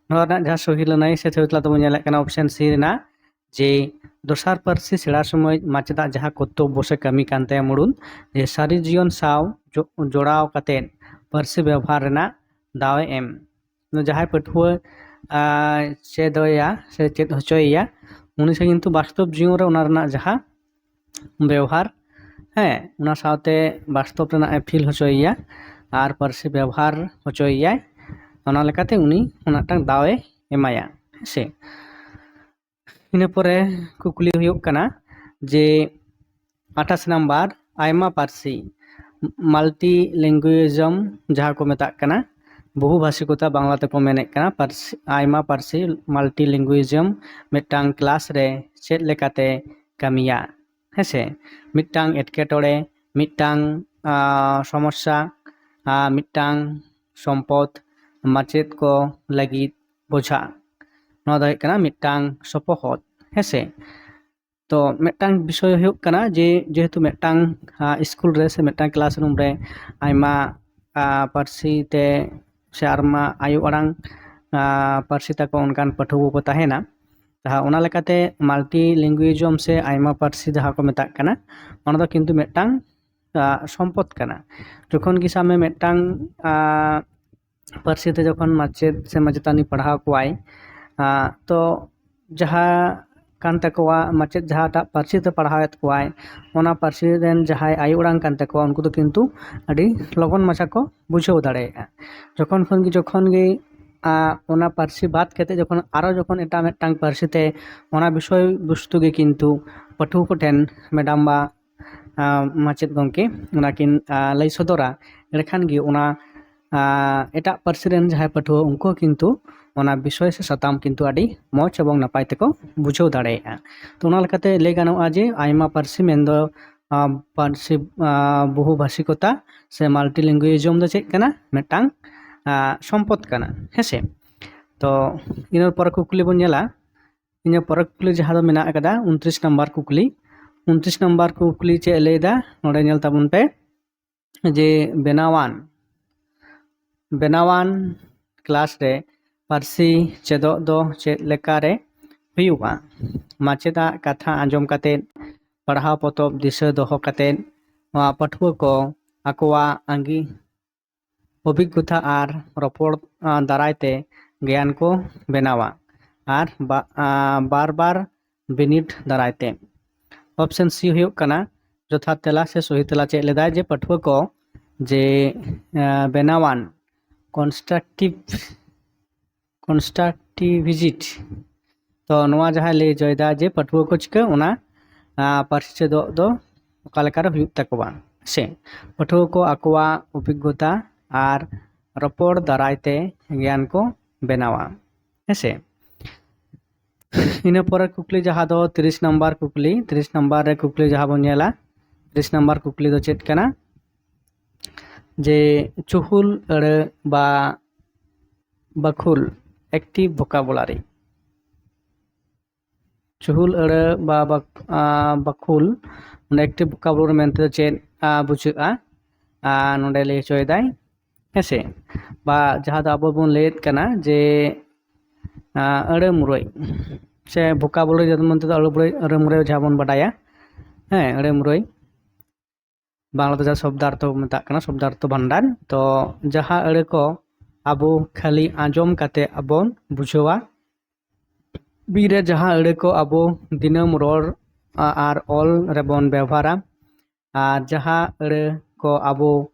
ᱱᱚᱣᱟ ᱨᱮᱱᱟᱜ ᱡᱟᱦᱟᱸ ᱥᱚᱦᱤ ᱞᱟᱹᱱᱟᱹᱭ ᱥᱮ ᱥᱚᱦᱤ ᱛᱮᱞᱟ ᱫᱚᱵᱚᱱ ᱧᱮᱞᱮᱫ ᱠᱟᱱᱟ option C ᱨᱮᱱᱟᱜ, ᱡᱮ ᱫᱚᱥᱟᱨ ᱯᱟᱹᱨᱥᱤ ᱥᱮᱬᱟ ᱥᱚᱢᱚᱭ ᱢᱟᱪᱮᱫᱟᱜ ᱡᱟᱦᱟᱸ ᱠᱚᱨᱛᱚᱵᱵᱚ ᱥᱮ ᱠᱟᱹᱢᱤ ᱠᱟᱱ ᱛᱟᱭᱟ ᱢᱩᱲᱩᱫ, ᱡᱮ ᱥᱟᱹᱨᱤ ᱡᱤᱭᱚᱱ ᱥᱟᱶ ᱡᱚ-, ᱡᱚᱲᱟᱣ ᱠᱟᱛᱮ ᱯᱟᱹᱨᱥᱤ ᱵᱮᱵᱚᱦᱟᱨ ᱨᱮᱱᱟᱜ ᱫᱟᱣ ᱮ ᱮᱢ᱾ ᱡᱟᱦᱟᱸᱭ ᱯᱟᱹᱴᱷᱩᱣᱟᱹ, ᱟᱸ, ᱪᱮᱫᱚᱜ ᱮᱭᱟ ᱥᱮ ᱪᱮᱫ ᱦᱚᱪᱚᱭᱮᱭᱟ, ᱩᱱᱤ ᱥᱮ ᱠᱤᱱᱛᱩ ᱵᱟᱥᱛᱚᱵ ᱡᱤᱭᱚᱱ ᱨᱮ ᱚᱱᱟ ᱨᱮᱱᱟᱜ ᱡᱟᱦᱟᱸ ᱵᱮᱣᱦᱟᱨ, ᱦᱮᱸ, ᱚᱱᱟ ᱥᱟᱶᱛᱮ ᱵᱟᱥᱛᱚᱵ ᱨᱮᱱᱟᱜ ᱮ feel ᱦᱚᱪᱚᱭᱮᱭᱟ ᱟᱨ ᱯᱟᱹᱨᱥᱤ ᱵᱮᱣᱦᱟᱨ ᱦᱚᱪᱚᱭᱮᱭᱟᱭ, ᱚᱱᱟ ᱞᱮᱠᱟᱛᱮ ᱩᱱᱤ ᱚᱱᱟ ᱢᱤᱫᱴᱟᱝ ᱫᱟᱣ ᱮ ᱮᱢᱟᱭᱟ, ᱦᱮᱸ ᱥᱮ᱾ ᱤᱱᱟᱹ ᱯᱚᱨᱮ ᱠᱩᱠᱞᱤ ᱦᱩᱭᱩᱜ ᱠᱟᱱᱟ ᱡᱮ ᱟᱴᱷᱟᱥ ᱱᱟᱢᱵᱟᱨ, ᱟᱭᱢᱟ ᱯᱟᱹᱨᱥᱤ, multilingualism ᱡᱟᱦᱟᱸ ᱠᱚ ᱢᱮᱛᱟᱜ ᱠᱟᱱᱟ, ᱵᱚᱦᱩᱵᱷᱟᱥᱤᱠᱚᱛᱟ ᱵᱟᱝᱞᱟ ᱛᱮᱠᱚ ᱢᱮᱱᱮᱫ ᱠᱟᱱᱟ, ᱯᱟᱹᱨᱥᱤ, ᱟᱭᱢᱟ ᱯᱟᱹᱨᱥᱤ, multilingualism, ᱢᱤᱫᱴᱟᱝ ᱠᱞᱟᱥ ᱨᱮ ᱪᱮᱫ ᱞᱮᱠᱟᱛᱮ ᱠᱟᱹᱢᱤᱭᱟ, ᱦᱮᱸᱥᱮ? ᱢᱤᱫᱴᱟᱝ ᱮᱴᱠᱮᱴᱚᱬᱮ, ᱢᱤᱫᱴᱟᱝ ᱟᱸ, ᱥᱚᱢᱚᱥᱥᱟ, ᱟᱨ ᱢᱤᱫᱴᱟᱝ ᱥᱚᱢᱯᱚᱫ ᱢᱟᱪᱮᱫ ᱠᱚ ᱞᱟᱹᱜᱤᱫ ᱵᱚᱡᱷᱟ᱾ ᱱᱚᱣᱟ ᱫᱚ ᱦᱩᱭᱩᱜ ᱠᱟᱱᱟ ᱢᱤᱫᱴᱟᱝ ᱥᱚᱯᱚᱦᱚᱫ, ᱦᱮᱸᱥᱮ? ᱛᱚ ᱢᱤᱫᱴᱟᱝ ᱵᱤᱥᱚᱭ ᱦᱩᱭᱩᱜ ᱠᱟᱱᱟ ᱡᱮ ᱡᱮᱦᱮᱛᱩ ᱢᱤᱫᱴᱟᱝ ᱟᱸ, ᱥᱠᱩᱞ ᱨᱮ ᱥᱮ ᱢᱤᱫᱴᱟᱝ ᱠᱞᱟᱥᱨᱩᱢ ᱨᱮ ᱟᱭᱢᱟ ᱟᱸ, ᱯᱟᱹᱨᱥᱤ ᱛᱮ ᱥᱮ ᱟᱨᱢᱟ ᱟᱭᱳ ᱟᱲᱟᱝ ᱟᱸ, ᱯᱟᱹᱨᱥᱤ ᱛᱟᱠᱚ ᱚᱱᱠᱟᱱ ᱯᱟᱹᱴᱷᱩᱣᱟᱹ ᱠᱚ ᱛᱟᱦᱮᱱᱟ᱾ ᱡᱟᱦᱟᱸ ᱚᱱᱟ ᱞᱮᱠᱟᱛᱮ multilingualism ᱥᱮ ᱟᱭᱢᱟ ᱯᱟᱹᱨᱥᱤ ᱡᱟᱦᱟᱸ ᱠᱚ ᱢᱮᱛᱟᱜ ᱠᱟᱱᱟ, ᱚᱱᱟ ᱫᱚ ᱠᱤᱱᱛᱩ ᱢᱤᱫᱴᱟᱝ ᱟᱸ, ᱥᱚᱢᱯᱚᱫ ᱠᱟᱱᱟ᱾ ᱡᱚᱠᱷᱚᱱ ᱜᱮ ᱥᱟᱵ ᱢᱮ ᱢᱤᱫᱴᱟᱝ ᱟᱸ, ᱯᱟᱹᱨᱥᱤ ᱛᱮ ᱡᱚᱠᱷᱚᱱ ᱢᱟᱪᱮᱫ ᱥᱮ ᱢᱟᱪᱮᱛᱟᱹᱱᱤ ᱯᱟᱲᱦᱟᱣ ᱠᱚᱣᱟᱭ, ᱟᱸ, ᱛᱚ ᱡᱟᱦᱟᱸ ᱠᱟᱱ ᱛᱟᱠᱚᱣᱟ ᱢᱟᱪᱮᱫ ᱡᱟᱦᱟᱸᱴᱟᱜ ᱯᱟᱹᱨᱥᱤ ᱛᱮ ᱯᱟᱲᱦᱟᱣᱮᱫ ᱠᱚᱣᱟᱭ, ᱚᱱᱟ ᱯᱟᱹᱨᱥᱤ ᱨᱮᱱ ᱡᱟᱦᱟᱸᱭ ᱟᱭᱳ ᱟᱲᱟᱝ ᱠᱟᱱ ᱛᱟᱠᱚᱣᱟ, ᱩᱱᱠᱩ ᱫᱚ ᱠᱤᱱᱛᱩ ᱟᱹᱰᱤ ᱞᱚᱜᱚᱱ ᱢᱟᱪᱷᱟ ᱠᱚ ᱵᱩᱡᱷᱟᱹᱣ ᱫᱟᱲᱮᱭᱟᱜᱼᱟ᱾ ᱡᱚᱠᱷᱚᱱ ᱠᱷᱚᱱ ᱜᱮ ᱡᱚᱠᱷᱚᱱ ᱜᱮ ᱟᱸ, ᱚᱱᱟ ᱯᱟᱹᱨᱥᱤ ᱵᱟᱫ ᱠᱟᱛᱮ ᱡᱚᱠᱷᱚᱱ ᱟᱨᱚ ᱡᱚᱠᱷᱚᱱ ᱮᱴᱟᱜ ᱢᱤᱫᱴᱟᱝ ᱯᱟᱹᱨᱥᱤ ᱛᱮ ᱚᱱᱟ ᱵᱤᱥᱚᱭ ᱵᱚᱥᱛᱩ ᱜᱮ ᱠᱤᱱᱛᱩ ᱯᱟᱹᱴᱷᱩᱣᱟᱹ ᱠᱚᱴᱷᱮᱱ ᱢᱮᱰᱟᱢ ᱵᱟ ᱟᱸ, ᱢᱟᱪᱮᱫ ᱜᱚᱢᱠᱮ ᱚᱱᱟ ᱠᱤᱱ ᱟᱸ, ᱞᱟᱹᱭ ᱥᱚᱫᱚᱨᱟ, ᱮᱸᱰᱮᱠᱷᱟᱱ ᱜᱮ ᱚᱱᱟ ᱟᱸ, ᱮᱴᱟᱜ ᱯᱟᱹᱨᱥᱤ ᱨᱮᱱ ᱡᱟᱦᱟᱸᱭ ᱯᱟᱹᱴᱷᱩᱣᱟᱹ ᱩᱱᱠᱩ ᱦᱚᱸ ᱠᱤᱱᱛᱩ ᱚᱱᱟ ᱵᱤᱥᱚᱭ ᱥᱮ ᱥᱟᱛᱟᱢ ᱠᱤᱱᱛᱩ ᱟᱹᱰᱤ ᱢᱚᱡᱽ ᱮᱵᱚᱝ ᱱᱟᱯᱟᱭ ᱛᱮᱠᱚ ᱵᱩᱡᱷᱟᱹᱣ ᱫᱟᱲᱮᱭᱟᱜᱼᱟ᱾ ᱛᱚ ᱚᱱᱟ ᱞᱮᱠᱟᱛᱮ ᱞᱟᱹᱭ ᱜᱟᱱᱚᱜᱼᱟ ᱡᱮ ᱟᱭᱢᱟ ᱯᱟᱹᱨᱥᱤ ᱢᱮᱱᱫᱚ ᱟᱸ, ᱯᱟᱹᱨᱥᱤ ᱟᱸ, ᱵᱚᱦᱩ ᱵᱷᱟᱥᱤᱠᱚᱛᱟ ᱥᱮ multilingualism ᱫᱚ ᱪᱮᱫ ᱠᱟᱱᱟ? ᱢᱤᱫᱴᱟᱝ ᱟᱸ, ᱥᱚᱢᱯᱚᱫ ᱠᱟᱱᱟ, ᱦᱮᱸᱥᱮ? ᱛᱚ ᱤᱱᱟᱹ ᱯᱚᱨᱮ ᱠᱩᱠᱞᱤ ᱵᱚᱱ ᱧᱮᱞᱟ᱾ ᱤᱱᱟᱹ ᱯᱚᱨᱮ ᱠᱩᱠᱞᱤ ᱡᱟᱦᱟᱸ ᱫᱚ ᱢᱮᱱᱟᱜ ᱟᱠᱟᱫᱟ ᱩᱱᱛᱨᱤᱥ ᱱᱟᱢᱵᱟᱨ ᱠᱩᱠᱞᱤ᱾ ᱩᱱᱛᱨᱤᱥ ᱱᱟᱢᱵᱟᱨ ᱠᱩᱠᱞᱤ ᱪᱮᱫ ᱮ ᱞᱟᱹᱭᱫᱟ? ᱱᱚᱰᱮ ᱧᱮᱞ ᱛᱟᱵᱚᱱ ᱯᱮ ᱡᱮ ᱵᱮᱱᱟᱣᱟᱱ, ᱵᱮᱱᱟᱣᱟᱱ ᱠᱞᱟᱥ ᱨᱮ ᱯᱟᱹᱨᱥᱤ ᱪᱮᱫᱚᱜ ᱫᱚ ᱪᱮᱫ ᱞᱮᱠᱟᱨᱮ ᱦᱩᱭᱩᱜᱼᱟ? ᱢᱟᱪᱮᱫᱟᱜ ᱠᱟᱛᱷᱟ ᱟᱸᱡᱚᱢ ᱠᱟᱛᱮ, ᱯᱟᱲᱦᱟᱣ ᱯᱚᱛᱚᱵ ᱫᱤᱥᱟᱹ ᱫᱚᱦᱚ ᱠᱟᱛᱮ, ᱱᱚᱣᱟ ᱯᱟᱹᱴᱷᱩᱣᱟᱹ ᱠᱚ ᱟᱠᱚᱣᱟᱜ ᱟᱸᱜᱤ ᱚᱵᱷᱤᱜᱽᱜᱚᱛᱟ ᱟᱨ ᱨᱚᱯᱚᱲ, ᱟᱸ, ᱫᱟᱨᱟᱭ ᱛᱮ ᱜᱮᱭᱟᱱ ᱠᱚ ᱵᱮᱱᱟᱣᱟ ᱟᱨ ᱵᱟ-, ᱟᱸ, ᱵᱟᱨ ᱵᱟᱨ ᱵᱤᱱᱤᱰ ᱫᱟᱨᱟᱭ ᱛᱮ᱾ ᱚᱯᱥᱮᱱ ᱥᱤ ᱦᱩᱭᱩᱜ ᱠᱟᱱᱟ ᱡᱚᱛᱷᱟᱛ ᱛᱮᱞᱟ ᱥᱮ ᱥᱚᱦᱤ ᱛᱮᱞᱟ ᱪᱮᱫ ᱞᱮᱫᱟᱭ ᱡᱮ ᱯᱟᱹᱴᱷᱩᱣᱟᱹ ᱠᱚ ᱡᱮ, ᱟᱸ, ᱵᱮᱱᱟᱣᱟᱱ constructive, constructivist᱾ ᱛᱚ ᱱᱚᱣᱟ ᱡᱟᱦᱟᱸᱭ ᱞᱟᱹᱭ ᱦᱚᱪᱚᱭᱮᱫᱟ ᱡᱮ ᱯᱟᱹᱴᱷᱩᱣᱟᱹ ᱠᱚ ᱪᱤᱠᱟᱹ ᱚᱱᱟ, ᱟᱸ, ᱯᱟᱹᱨᱥᱤ ᱪᱮᱫᱚᱜ ᱫᱚ ᱚᱠᱟ ᱞᱮᱠᱟᱨᱮ ᱦᱩᱭᱩᱜ ᱛᱟᱠᱚᱣᱟ, ᱥᱮ ᱯᱟᱹᱴᱷᱩᱣᱟᱹ ᱠᱚ ᱟᱠᱚᱣᱟᱜ ᱚᱵᱷᱤᱜᱽᱜᱚᱛᱟ ᱟᱨ ᱨᱚᱯᱚᱲ ᱫᱟᱨᱟᱭ ᱛᱮ ᱜᱮᱭᱟᱱ ᱠᱚ ᱵᱮᱱᱟᱣᱟ᱾ ᱦᱮᱸᱥᱮ? ᱤᱱᱟᱹ ᱯᱚᱨᱮ ᱠᱩᱠᱞᱤ ᱡᱟᱦᱟᱸ ᱫᱚ ᱛᱤᱨᱤᱥ ᱱᱟᱢᱵᱟᱨ ᱠᱩᱠᱞᱤ, ᱛᱤᱨᱤᱥ ᱱᱟᱢᱵᱟᱨ ᱨᱮ ᱠᱩᱠᱞᱤ ᱡᱟᱦᱟᱸ ᱵᱚᱱ ᱧᱮᱞᱟ, ᱛᱤᱨᱤᱥ ᱱᱟᱢᱵᱟᱨ ᱠᱩᱠᱞᱤ ᱫᱚ ᱪᱮᱫ ᱠᱟᱱᱟ? ᱡᱮ ᱪᱩᱦᱩᱞ ᱟᱹᱲᱟᱹ ᱵᱟ ᱵᱟᱠᱷᱩᱞ, active vocabulary᱾ ᱪᱩᱦᱩᱞ ᱟᱹᱲᱟᱹ ᱵᱟ ᱵᱟᱠ-, ᱟ, ᱵᱟᱠᱷᱩᱞ, ᱚᱸᱰᱮ active vocabulary ᱢᱮᱱᱛᱮ ᱫᱚ ᱪᱮᱫ, ᱟ, ᱵᱩᱡᱷᱟᱹᱜᱼᱟ? ᱟ, ᱱᱚᱸᱰᱮ ᱞᱟᱹᱭ ᱦᱚᱪᱚᱭᱮᱫᱟᱭ, ᱦᱮᱸᱥᱮ? ᱵᱟ ᱡᱟᱦᱟᱸ ᱫᱚ ᱟᱵᱚ ᱵᱚᱱ ᱞᱟᱹᱭᱮᱫ ᱠᱟᱱᱟ ᱡᱮ, ᱟ, ᱟᱹᱲᱟᱹ ᱢᱩᱨᱟᱹᱭ ᱥᱮ vocabulary, ᱡᱟᱦᱟᱸ ᱢᱮᱱᱛᱮ ᱫᱚ ᱟᱹᱲᱟᱹ ᱢᱩᱨᱟᱹᱭ, ᱟᱹᱲᱟᱹ ᱢᱩᱨᱟᱹᱭ ᱡᱟᱦᱟᱸ ᱵᱚᱱ ᱵᱟᱰᱟᱭᱟ, ᱦᱮᱸ, ᱟᱹᱲᱟᱹ ᱢᱩᱨᱟᱹᱭ, ᱵᱟᱝᱞᱟ ᱛᱮ ᱡᱟᱦᱟᱸ ᱥᱚᱵᱫᱟᱨᱛᱷᱚ ᱠᱚ ᱢᱮᱛᱟᱜ ᱠᱟᱱᱟ, ᱥᱚᱵᱫᱟᱨᱛᱷᱚ ᱵᱷᱟᱱᱰᱟᱨ᱾ ᱛᱚ ᱡᱟᱦᱟᱸ ᱟᱹᱲᱟᱹ ᱠᱚ ᱟᱵᱚ ᱠᱷᱟᱹᱞᱤ ᱟᱸᱡᱚᱢ ᱠᱟᱛᱮ ᱵᱚᱱ ᱵᱩᱡᱷᱟᱹᱣᱟ, ᱵᱤᱨ ᱨᱮ ᱡᱟᱦᱟᱸ ᱟᱹᱲᱟᱹ ᱠᱚ ᱟᱵᱚ ᱫᱤᱱᱟᱹᱢ ᱨᱚᱲ, ᱟ-, ᱟᱨ ᱚᱞ ᱨᱮᱵᱚᱱ ᱵᱮᱣᱦᱟᱨᱟ, ᱟᱨ ᱡᱟᱦᱟᱸ ᱟᱹᱲᱟᱹ ᱠᱚ ᱟᱵᱚ,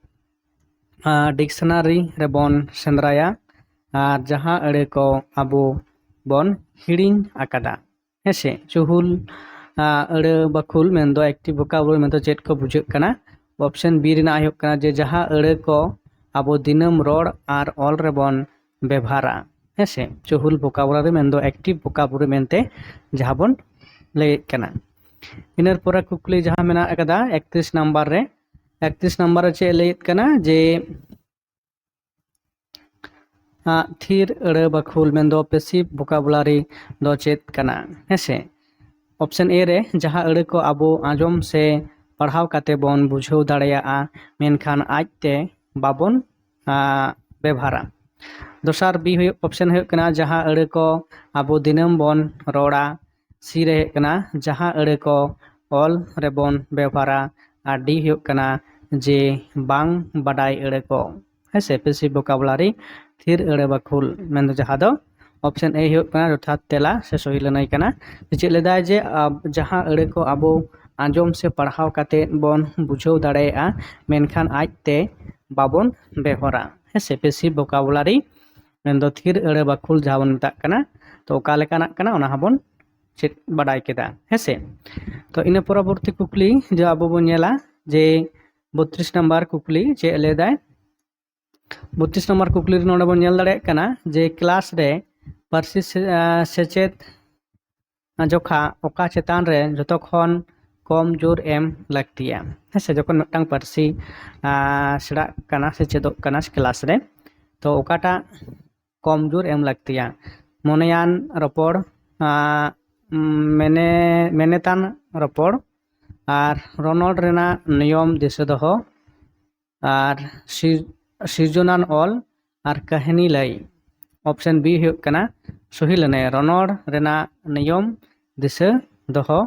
ᱟ, dictionary ᱨᱮᱵᱚᱱ ᱥᱮᱸᱫᱽᱨᱟᱭᱟ, ᱟᱨ ᱡᱟᱦᱟᱸ ᱟᱹᱲᱟᱹ ᱠᱚ ᱟᱵᱚ ᱵᱚᱱ ᱦᱤᱲᱤᱧ ᱟᱠᱟᱫᱟ᱾ ᱦᱮᱸᱥᱮ? ᱪᱩᱦᱩᱞ, ᱟ, ᱟᱹᱲᱟᱹ ᱵᱟᱠᱷᱩᱞ ᱢᱮᱱᱫᱚ active vocabulary ᱢᱮᱱᱫᱚ ᱪᱮᱫ ᱠᱚ ᱵᱩᱡᱷᱟᱹᱜ ᱠᱟᱱᱟ? Option B ᱨᱮᱱᱟᱜ ᱦᱩᱭᱩᱜ ᱠᱟᱱᱟ ᱡᱮ ᱡᱟᱦᱟᱸ ᱟᱹᱲᱟᱹ ᱠᱚ ᱟᱵᱚ ᱫᱤᱱᱟᱹᱢ ᱨᱚᱲ ᱟᱨ ᱚᱞ ᱨᱮᱵᱚᱱ ᱵᱮᱵᱷᱟᱨᱟ᱾ ᱦᱮᱸᱥᱮ? ᱪᱩᱦᱩᱞ vocabulary ᱢᱮᱱᱫᱚ active vocabulary ᱢᱮᱱᱛᱮ ᱡᱟᱦᱟᱸ ᱵᱚᱱ ᱞᱟᱹᱭᱮᱫ ᱠᱟᱱᱟ᱾ ᱤᱱᱟᱹ ᱯᱚᱨᱮ ᱠᱩᱠᱞᱤ ᱡᱟᱦᱟᱸ ᱢᱮᱱᱟᱜ ᱟᱠᱟᱫᱟ ᱮᱠᱛᱨᱤᱥ ᱱᱟᱢᱵᱟᱨ ᱨᱮ, ᱮᱠᱛᱨᱤᱥ ᱱᱟᱢᱵᱟᱨ ᱨᱮ ᱪᱮᱫ ᱞᱟᱹᱭᱮᱫ ᱠᱟᱱᱟ ᱡᱮ, ᱟ, ᱛᱷᱤᱨ ᱟᱹᱲᱟᱹ ᱵᱟᱠᱷᱩᱞ ᱢᱮᱱᱫᱚ passive vocabulary ᱫᱚ ᱪᱮᱫ ᱠᱟᱱᱟ? ᱦᱮᱸᱥᱮ? Option A ᱨᱮ ᱡᱟᱦᱟᱸ ᱟᱹᱲᱟᱹ ᱠᱚ ᱟᱵᱚ ᱟᱸᱡᱚᱢ ᱥᱮ ᱯᱟᱲᱦᱟᱣ ᱠᱟᱛᱮ ᱵᱚᱱ ᱵᱩᱡᱷᱟᱹᱣ ᱫᱟᱲᱮᱭᱟᱜᱼᱟ, ᱢᱮᱱᱠᱷᱟᱱ ᱟᱡᱛᱮ ᱵᱟᱵᱚᱱ, ᱟ, ᱵᱮᱵᱷᱟᱨᱟ᱾ ᱫᱚᱥᱟᱨ B ᱦᱩᱭᱩᱜ, option ᱦᱩᱭᱩᱜ ᱠᱟᱱᱟ ᱡᱟᱦᱟᱸ ᱟᱹᱲᱟᱹ ᱠᱚ ᱟᱵᱚ ᱫᱤᱱᱟᱹᱢ ᱵᱚᱱ ᱨᱚᱲᱟ᱾ C ᱨᱮ ᱦᱩᱭᱩᱜ ᱠᱟᱱᱟ ᱡᱟᱦᱟᱸ ᱟᱹᱲᱟᱹ ᱠᱚ ᱚᱞ ᱨᱮᱵᱚᱱ ᱵᱮᱵᱷᱟᱨᱟ᱾ ᱟᱨ D ᱦᱩᱭᱩᱜ ᱠᱟᱱᱟ ᱡᱮ ᱵᱟᱝ ᱵᱟᱰᱟᱭ ᱟᱹᱲᱟᱹ ᱠᱚ, ᱦᱮᱸᱥᱮ, passive vocabulary, ᱛᱷᱤᱨ ᱟᱹᱲᱟᱹ ᱵᱟᱠᱷᱩᱞ, ᱢᱮᱱᱫᱚ ᱡᱟᱦᱟᱸ ᱫᱚ option A ᱦᱩᱭᱩᱜ ᱠᱟᱱᱟ ᱡᱚᱛᱷᱟᱛ ᱛᱮᱞᱟ ᱥᱮ ᱥᱚᱦᱤ ᱞᱟᱹᱱᱟᱹᱭ ᱠᱟᱱᱟ᱾ ᱪᱮᱫ ᱞᱟᱹᱭᱫᱟᱭ ᱡᱮ, ᱟ, ᱡᱟᱦᱟᱸ ᱟᱹᱲᱟᱹ ᱠᱚ ᱟᱵᱚ ᱟᱸᱡᱚᱢ ᱥᱮ ᱯᱟᱲᱦᱟᱣ ᱠᱟᱛᱮ ᱵᱚᱱ ᱵᱩᱡᱷᱟᱹᱣ ᱫᱟᱲᱮᱭᱟᱜᱼᱟ, ᱢᱮᱱᱠᱷᱟᱱ ᱟᱡᱛᱮ ᱵᱟᱵᱚᱱ ᱵᱮᱣᱦᱟᱨᱟ, ᱦᱮᱸᱥᱮ, passive vocabulary ᱢᱮᱱᱫᱚ ᱛᱷᱤᱨ ᱟᱹᱲᱟᱹ ᱵᱟᱠᱷᱩᱞ ᱡᱟᱦᱟᱸ ᱵᱚᱱ ᱢᱮᱛᱟᱜ ᱠᱟᱱᱟ᱾ ᱛᱚ ᱚᱠᱟ ᱞᱮᱠᱟᱱᱟᱜ ᱠᱟᱱᱟ ᱚᱱᱟ ᱦᱚᱸᱵᱚᱱ ᱪᱮᱫ ᱵᱟᱰᱟᱭ ᱠᱮᱫᱟ, ᱦᱮᱸᱥᱮ᱾ ᱛᱚ ᱤᱱᱟᱹ ᱯᱚᱨᱚᱵᱚᱨᱛᱤ ᱠᱩᱠᱞᱤ ᱡᱮ ᱟᱵᱚ ᱵᱚᱱ ᱧᱮᱞᱟ ᱡᱮ ᱵᱚᱛᱨᱤᱥ ᱱᱟᱢᱵᱟᱨ ᱠᱩᱠᱞᱤ ᱪᱮᱫ ᱞᱟᱹᱭᱫᱟᱭ, ᱵᱚᱛᱨᱤᱥ ᱱᱚᱢᱵᱚᱨ ᱠᱩᱠᱞᱤ ᱨᱮ ᱱᱚᱰᱮ ᱵᱚᱱ ᱧᱮᱞ ᱫᱟᱲᱮᱭᱟᱜ ᱠᱟᱱᱟ ᱡᱮ ᱠᱞᱟᱥ ᱨᱮ ᱯᱟᱹᱨᱥᱤ ᱥᱮ-, ᱟᱸ, ᱥᱮᱪᱮᱫ ᱡᱚᱠᱷᱟ ᱚᱠᱟ ᱪᱮᱛᱟᱱ ᱨᱮ ᱡᱚᱛᱚ ᱠᱷᱚᱱ ᱠᱚᱢ ᱡᱳᱨ ᱮᱢ ᱞᱟᱹᱠᱛᱤᱭᱟ? ᱦᱮᱸ ᱥᱮ, ᱡᱚᱠᱷᱚᱱ ᱢᱤᱫᱴᱟᱝ ᱯᱟᱹᱨᱥᱤ, ᱟᱸ, ᱥᱮᱬᱟᱜ ᱠᱟᱱᱟ ᱥᱮ ᱪᱮᱫᱚᱜ ᱠᱟᱱᱟ ᱠᱞᱟᱥ ᱨᱮ, ᱛᱚ ᱚᱠᱟᱴᱟᱜ ᱠᱚᱢ ᱡᱳᱨ ᱮᱢ ᱞᱟᱹᱠᱛᱤᱭᱟ? ᱢᱚᱱᱮᱭᱟᱱ ᱨᱚᱯᱚᱲ, ᱟᱸ, ᱢᱮᱱᱮ-, ᱢᱮᱱᱮᱛᱟᱱ ᱨᱚᱯᱚᱲ, ᱟᱨ ᱨᱚᱱᱚᱲ ᱨᱮᱱᱟᱜ ᱱᱤᱭᱚᱢ ᱫᱤᱥᱟᱹ ᱫᱚᱦᱚ, ᱟᱨ ᱥᱤᱨ-, ᱥᱤᱨᱡᱚᱱᱟᱱ ᱚᱞ ᱟᱨ ᱠᱟᱹᱦᱱᱤ ᱞᱟᱹᱭ᱾ ᱚᱯᱥᱮᱱ ᱵᱤ ᱦᱩᱭᱩᱜ ᱠᱟᱱᱟ ᱥᱚᱦᱤ ᱞᱟᱹᱱᱟᱹᱭ᱾ ᱨᱚᱱᱚᱲ ᱨᱮᱱᱟᱜ ᱱᱤᱭᱚᱢ ᱫᱤᱥᱟᱹ ᱫᱚᱦᱚ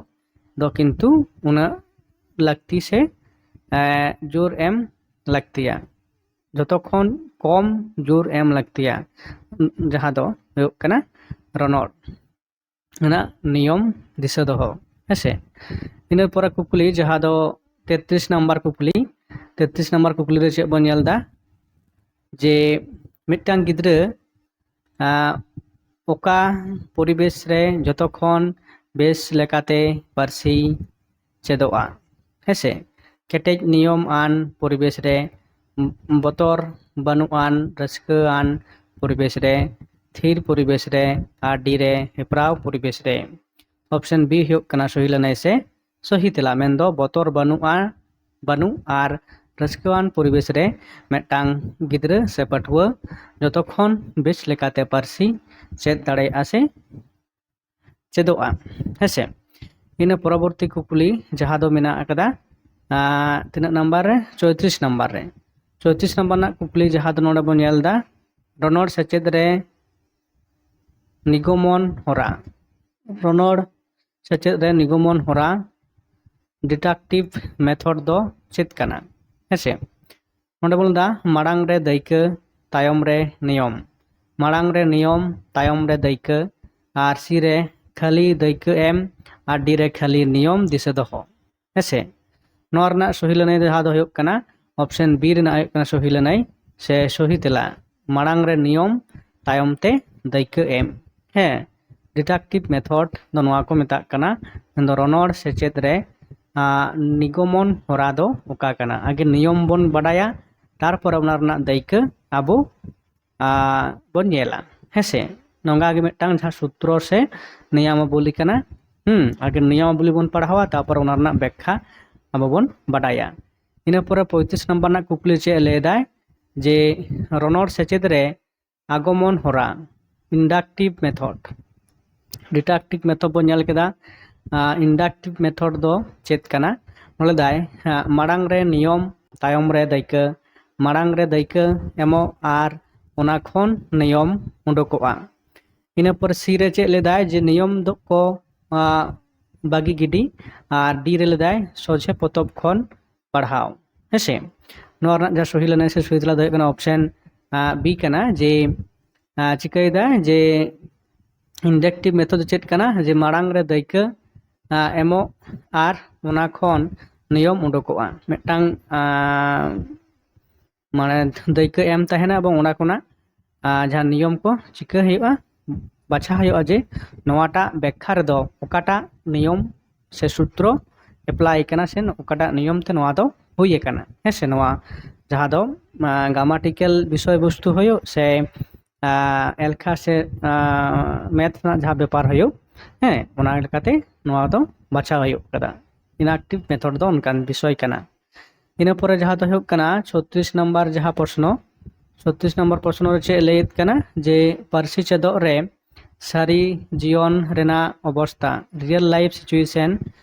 ᱫᱚ ᱠᱤᱱᱛᱩ ᱩᱱᱟᱹᱜ ᱞᱟᱹᱠᱛᱤ ᱥᱮ, ᱮ, ᱡᱳᱨ ᱮᱢ ᱞᱟᱹᱠᱛᱤᱭᱟ, ᱡᱚᱛᱚ ᱠᱷᱚᱱ ᱠᱚᱢ ᱡᱳᱨ ᱮᱢ ᱞᱟᱹᱠᱛᱤᱭᱟ, ᱡᱟᱦᱟᱸ ᱫᱚ ᱦᱩᱭᱩᱜ ᱠᱟᱱᱟ ᱨᱚᱱᱚᱲ ᱨᱮᱱᱟᱜ ᱱᱤᱭᱚᱢ ᱫᱤᱥᱟᱹ ᱫᱚᱦᱚ᱾ ᱦᱮᱸᱥᱮ, ᱤᱱᱟᱹ ᱯᱚᱨᱮ ᱠᱩᱠᱞᱤ, ᱡᱟᱦᱟᱸ ᱫᱚ ᱛᱮᱛᱨᱤᱥ ᱱᱟᱢᱵᱟᱨ ᱠᱩᱠᱞᱤ᱾ ᱛᱮᱛᱨᱤᱥ ᱱᱟᱢᱵᱟᱨ ᱠᱩᱠᱞᱤ ᱨᱮ ᱪᱮᱫ ᱵᱚᱱ ᱧᱮᱞ ᱮᱫᱟ? ᱡᱮ ᱢᱤᱫᱴᱟᱝ ᱜᱤᱫᱽᱨᱟᱹ, ᱟᱸ, ᱚᱠᱟ ᱯᱚᱨᱤᱵᱮᱥ ᱨᱮ ᱡᱚᱛᱚ ᱠᱷᱚᱱ ᱵᱮᱥ ᱞᱮᱠᱟᱛᱮ ᱯᱟᱹᱨᱥᱤ ᱪᱮᱫᱚᱜᱼᱟ? ᱦᱮᱸᱥᱮ, ᱠᱮᱴᱮᱡ ᱱᱤᱭᱚᱢ ᱟᱱ ᱯᱚᱨᱤᱵᱮᱥ ᱨᱮ, ᱵᱚᱛᱚᱨ ᱵᱟᱹᱱᱩᱜ ᱟᱱ ᱨᱟᱹᱥᱠᱟᱹ ᱟᱱ ᱯᱚᱨᱤᱵᱮᱥ ᱨᱮ, ᱛᱷᱤᱨ ᱯᱚᱨᱤᱵᱮᱥ ᱨᱮ, ᱟᱨ ᱰᱤ ᱨᱮ ᱦᱮᱯᱨᱟᱣ ᱯᱚᱨᱤᱵᱮᱥ ᱨᱮ᱾ ᱚᱯᱥᱮᱱ ᱵᱤ ᱦᱩᱭᱩᱜ ᱠᱟᱱᱟ ᱥᱚᱦᱤ ᱞᱟᱹᱱᱟᱹᱭ ᱥᱮ ᱥᱚᱦᱤ ᱛᱮᱞᱟ, ᱢᱮᱱᱫᱚ ᱵᱚᱛᱚᱨ ᱵᱟᱹᱱᱩᱜᱼᱟ, ᱵᱟᱹᱱᱩᱜ ᱟᱨ ᱨᱟᱹᱥᱠᱟᱹᱣᱟᱱ ᱯᱚᱨᱤᱵᱮᱥ ᱨᱮ ᱢᱤᱫᱴᱟᱝ ᱜᱤᱫᱽᱨᱟᱹ ᱥᱮ ᱯᱟᱹᱴᱷᱩᱣᱟᱹ ᱡᱚᱛᱚ ᱠᱷᱚᱱ ᱵᱮᱥ ᱞᱮᱠᱟᱛᱮ ᱯᱟᱹᱨᱥᱤ ᱪᱮᱫ ᱫᱟᱲᱮᱭᱟᱜᱼᱟ ᱥᱮ ᱪᱮᱫᱚᱜᱼᱟ᱾ ᱦᱮᱸᱥᱮ, ᱤᱱᱟᱹ ᱯᱚᱨᱚᱵᱚᱨᱛᱤ ᱠᱩᱠᱞᱤ ᱡᱟᱦᱟᱸ ᱫᱚ ᱢᱮᱱᱟᱜ ᱟᱠᱟᱫᱟ, ᱟᱸ, ᱛᱤᱱᱟᱹᱜ ᱱᱟᱢᱵᱟᱨ ᱨᱮ? ᱪᱳᱭᱛᱨᱤᱥ ᱱᱟᱢᱵᱟᱨ ᱨᱮ᱾ ᱪᱳᱭᱛᱨᱤᱥ ᱱᱟᱢᱵᱟᱨ ᱨᱮᱱᱟᱜ ᱠᱩᱠᱞᱤ ᱡᱟᱦᱟᱸ ᱫᱚ ᱱᱚᱰᱮ ᱵᱚᱱ ᱧᱮᱞ ᱮᱫᱟ, ᱨᱚᱱᱚᱲ ᱥᱮᱪᱮᱫ ᱨᱮ ᱱᱤᱜᱚᱢᱚᱱ ᱦᱚᱨᱟ᱾ ᱨᱚᱱᱚᱲ ᱥᱮᱪᱮᱫ ᱨᱮ ᱱᱤᱜᱚᱢᱚᱱ ᱦᱚᱨᱟ, deductive method, ᱫᱚ ᱪᱮᱫ ᱠᱟᱱᱟ? ᱦᱮᱸᱥᱮ, ᱱᱚᱰᱮ ᱵᱚᱱ ᱞᱟᱹᱭᱫᱟ ᱢᱟᱲᱟᱝ ᱨᱮ ᱫᱟᱹᱭᱠᱟᱹ, ᱛᱟᱭᱚᱢ ᱨᱮ ᱱᱤᱭᱚᱢ᱾ ᱢᱟᱲᱟᱝ ᱨᱮ ᱱᱤᱭᱚᱢ, ᱛᱟᱭᱚᱢ ᱨᱮ ᱫᱟᱹᱭᱠᱟᱹ, ᱟᱨ ᱥᱤ ᱨᱮ ᱠᱷᱟᱹᱞᱤ ᱫᱟᱹᱭᱠᱟᱹ ᱮᱢ, ᱟᱨ ᱰᱤ ᱨᱮ ᱠᱷᱟᱹᱞᱤ ᱱᱤᱭᱚᱢ ᱫᱤᱥᱟᱹ ᱫᱚᱦᱚ᱾ ᱦᱮᱸᱥᱮ, ᱱᱚᱣᱟ ᱨᱮᱱᱟᱜ ᱥᱚᱦᱤ ᱞᱟᱹᱱᱟᱹᱭ ᱡᱟᱦᱟᱸ ᱫᱚ ᱦᱩᱭᱩᱜ ᱠᱟᱱᱟ, ᱚᱯᱥᱮᱱ ᱵᱤ ᱨᱮᱱᱟᱜ ᱦᱩᱭᱩᱜ ᱠᱟᱱᱟ ᱥᱚᱦᱤ ᱞᱟᱹᱱᱟᱹᱭ ᱥᱮ ᱥᱚᱦᱤ ᱛᱮᱞᱟ, ᱢᱟᱲᱟᱝ ᱨᱮ ᱱᱤᱭᱚᱢ, ᱛᱟᱭᱚᱢ ᱛᱮ ᱫᱟᱹᱭᱠᱟᱹ ᱮᱢ᱾ ᱦᱮᱸ, deductive method ᱫᱚ ᱱᱚᱣᱟ ᱠᱚ ᱢᱮᱛᱟᱜ ᱠᱟᱱᱟ᱾ ᱢᱮᱱᱫᱚ ᱨᱚᱱᱚᱲ ᱥᱮᱪᱮᱫ ᱨᱮ, ᱟᱸ, ᱱᱤᱜᱚᱢᱚᱱ ᱦᱚᱨᱟ ᱫᱚ ᱚᱠᱟ ᱠᱟᱱᱟ? ᱟᱜᱮ ᱱᱤᱭᱚᱢ ᱵᱚᱱ ᱵᱟᱰᱟᱭᱟ, ᱛᱟᱨᱯᱚᱨᱮ ᱚᱱᱟ ᱨᱮᱱᱟᱜ ᱫᱟᱹᱭᱠᱟᱹ ᱟᱵᱚ ᱟᱨ ᱵᱚᱱ ᱧᱮᱞᱟ᱾ ᱦᱮᱸᱥᱮ, ᱱᱚᱝᱠᱟ ᱜᱮ ᱢᱤᱫᱴᱟᱝ ᱡᱟᱦᱟᱸ ᱥᱩᱛᱨᱚ ᱥᱮ ᱱᱤᱭᱚᱢᱟᱵᱚᱞᱤ ᱠᱟᱱᱟ᱾ ᱦᱩᱸ, ᱟᱜᱮ ᱱᱤᱭᱚᱢᱟᱵᱚᱞᱤ ᱵᱚᱱ ᱯᱟᱲᱦᱟᱣᱟ, ᱛᱟᱨᱯᱚᱨ ᱚᱱᱟ ᱨᱮᱱᱟᱜ ᱵᱮᱠᱠᱷᱟ ᱟᱵᱚ ᱵᱚᱱ ᱵᱟᱰᱟᱭᱟ᱾ ᱤᱱᱟᱹ ᱯᱚᱨᱮ ᱯᱚᱸᱭᱛᱨᱤᱥ ᱱᱟᱢᱵᱟᱨ ᱨᱮᱱᱟᱜ ᱠᱩᱠᱞᱤ ᱪᱮᱫ ᱞᱟᱹᱭ ᱮᱫᱟᱭ ᱡᱮ ᱨᱚᱱᱚᱲ ᱥᱮᱪᱮᱫ ᱨᱮ ᱟᱜᱚᱢᱚᱱ ᱦᱚᱨᱟ, inductive method, deductive method ᱵᱚᱱ ᱧᱮᱞ ᱠᱮᱫᱟ᱾ Inductive method ᱫᱚ ᱪᱮᱫ ᱠᱟᱱᱟ? ᱱᱚᱰᱮ ᱫᱟᱭ ᱢᱟᱲᱟᱝ ᱨᱮ ᱱᱤᱭᱚᱢ, ᱛᱟᱭᱚᱢ ᱨᱮ ᱫᱟᱹᱭᱠᱟᱹ, ᱢᱟᱲᱟᱝ ᱨᱮ ᱫᱟᱹᱭᱠᱟᱹ ᱮᱢᱚᱜ ᱟᱨ ᱚᱱᱟ ᱠᱷᱚᱱ ᱱᱤᱭᱚᱢ ᱩᱰᱩᱠᱚᱜᱼᱟ᱾ ᱤᱱᱟᱹ ᱯᱚᱨ ᱥᱤ ᱨᱮ ᱪᱮᱫ ᱞᱮᱫᱟᱭ ᱡᱮ ᱱᱤᱭᱚᱢ ᱫᱚ ᱠᱚ ᱵᱟᱹᱜᱤ ᱜᱤᱰᱤ ᱟᱨ ᱰᱤ ᱨᱮ ᱞᱮᱫᱟᱭ ᱥᱚᱡᱷᱮ ᱯᱚᱛᱚᱵ ᱠᱷᱚᱱ ᱯᱟᱲᱦᱟᱣ᱾ ᱦᱮᱸᱥᱮ, ᱱᱚᱣᱟ ᱨᱮᱱᱟᱜ ᱡᱟᱦᱟᱸ ᱥᱚᱦᱤ ᱞᱟᱹᱱᱟᱹᱭ ᱥᱮ ᱥᱚᱦᱤ ᱛᱮᱞᱟ ᱫᱚ ᱦᱩᱭᱩᱜ ᱠᱟᱱᱟ ᱚᱯᱥᱮᱱ ᱵᱤ ᱠᱟᱱᱟ ᱡᱮ ᱪᱤᱠᱟᱹᱭᱮᱫᱟ ᱡᱮ inductive method ᱫᱚ ᱪᱮᱫ ᱠᱟᱱᱟ? ᱡᱮ ᱢᱟᱲᱟᱝ ᱨᱮ ᱫᱟᱹᱭᱠᱟᱹ ᱮᱢᱚᱜ ᱟᱨ ᱚᱱᱟ ᱠᱷᱚᱱ ᱱᱤᱭᱚᱢ ᱩᱰᱩᱠᱚᱜᱼᱟ᱾ ᱢᱤᱫᱴᱟᱝ ᱢᱟᱱᱮ ᱫᱟᱹᱭᱠᱟᱹ ᱮᱢ ᱛᱟᱦᱮᱱᱟ ᱮᱵᱚᱝ ᱚᱱᱟ ᱠᱷᱚᱱᱟᱜ ᱡᱟᱦᱟᱸ ᱱᱤᱭᱚᱢ ᱠᱚ ᱪᱤᱠᱟᱹ ᱦᱩᱭᱩᱜᱼᱟ, ᱵᱟᱪᱷᱟᱣ ᱦᱩᱭᱩᱜᱼᱟ ᱡᱮ ᱱᱚᱣᱟᱴᱟᱜ ᱵᱮᱠᱠᱷᱟ ᱨᱮᱫᱚ ᱚᱠᱟᱴᱟᱜ ᱱᱤᱭᱚᱢ ᱥᱮ ᱥᱩᱛᱨᱚ apply ᱠᱟᱱᱟ ᱥᱮ ᱚᱠᱟᱴᱟᱜ ᱱᱤᱭᱚᱢ ᱛᱮ ᱱᱚᱣᱟ ᱫᱚ ᱦᱩᱭ ᱟᱠᱟᱱᱟ᱾ ᱦᱮᱸ ᱥᱮ, ᱱᱚᱣᱟ ᱡᱟᱦᱟᱸ ᱫᱚ grammatical ᱵᱤᱥᱚᱭ ᱵᱚᱥᱛᱩ ᱦᱩᱭᱩᱜ ᱥᱮ ᱮᱞᱠᱷᱟ ᱥᱮ math ᱨᱮᱱᱟᱜ ᱡᱟᱦᱟᱸ ᱵᱮᱯᱟᱨ ᱦᱩᱭᱩᱜ, ᱦᱮᱸ, ᱚᱱᱟ ᱞᱮᱠᱟᱛᱮ ᱱᱚᱣᱟ ᱫᱚ ᱵᱟᱪᱷᱟᱣ ᱦᱩᱭᱩᱜ ᱠᱟᱱᱟ᱾ Inductive method ᱫᱚ ᱚᱱᱠᱟᱱ ᱵᱤᱥᱚᱭ ᱠᱟᱱᱟ᱾ ᱤᱱᱟᱹ ᱯᱚᱨᱮ ᱡᱟᱦᱟᱸ ᱫᱚ ᱦᱩᱭᱩᱜ ᱠᱟᱱᱟ ᱪᱷᱚᱛᱨᱤᱥ ᱱᱟᱢᱵᱟᱨ ᱡᱟᱦᱟᱸ ᱯᱨᱚᱥᱱᱚ, ᱪᱷᱚᱛᱨᱤᱥ ᱱᱟᱢᱵᱟᱨ ᱯᱨᱚᱥᱱᱚ ᱨᱮ ᱪᱮᱫ ᱞᱟᱹᱭᱮᱫ ᱠᱟᱱᱟ ᱡᱮ ᱯᱟᱹᱨᱥᱤ ᱪᱮᱫᱚᱜ ᱨᱮ ᱥᱟᱹᱨᱤ ᱡᱤᱭᱚᱱ ᱨᱮᱱᱟᱜ ᱚᱵᱚᱥᱛᱟ, real life situation,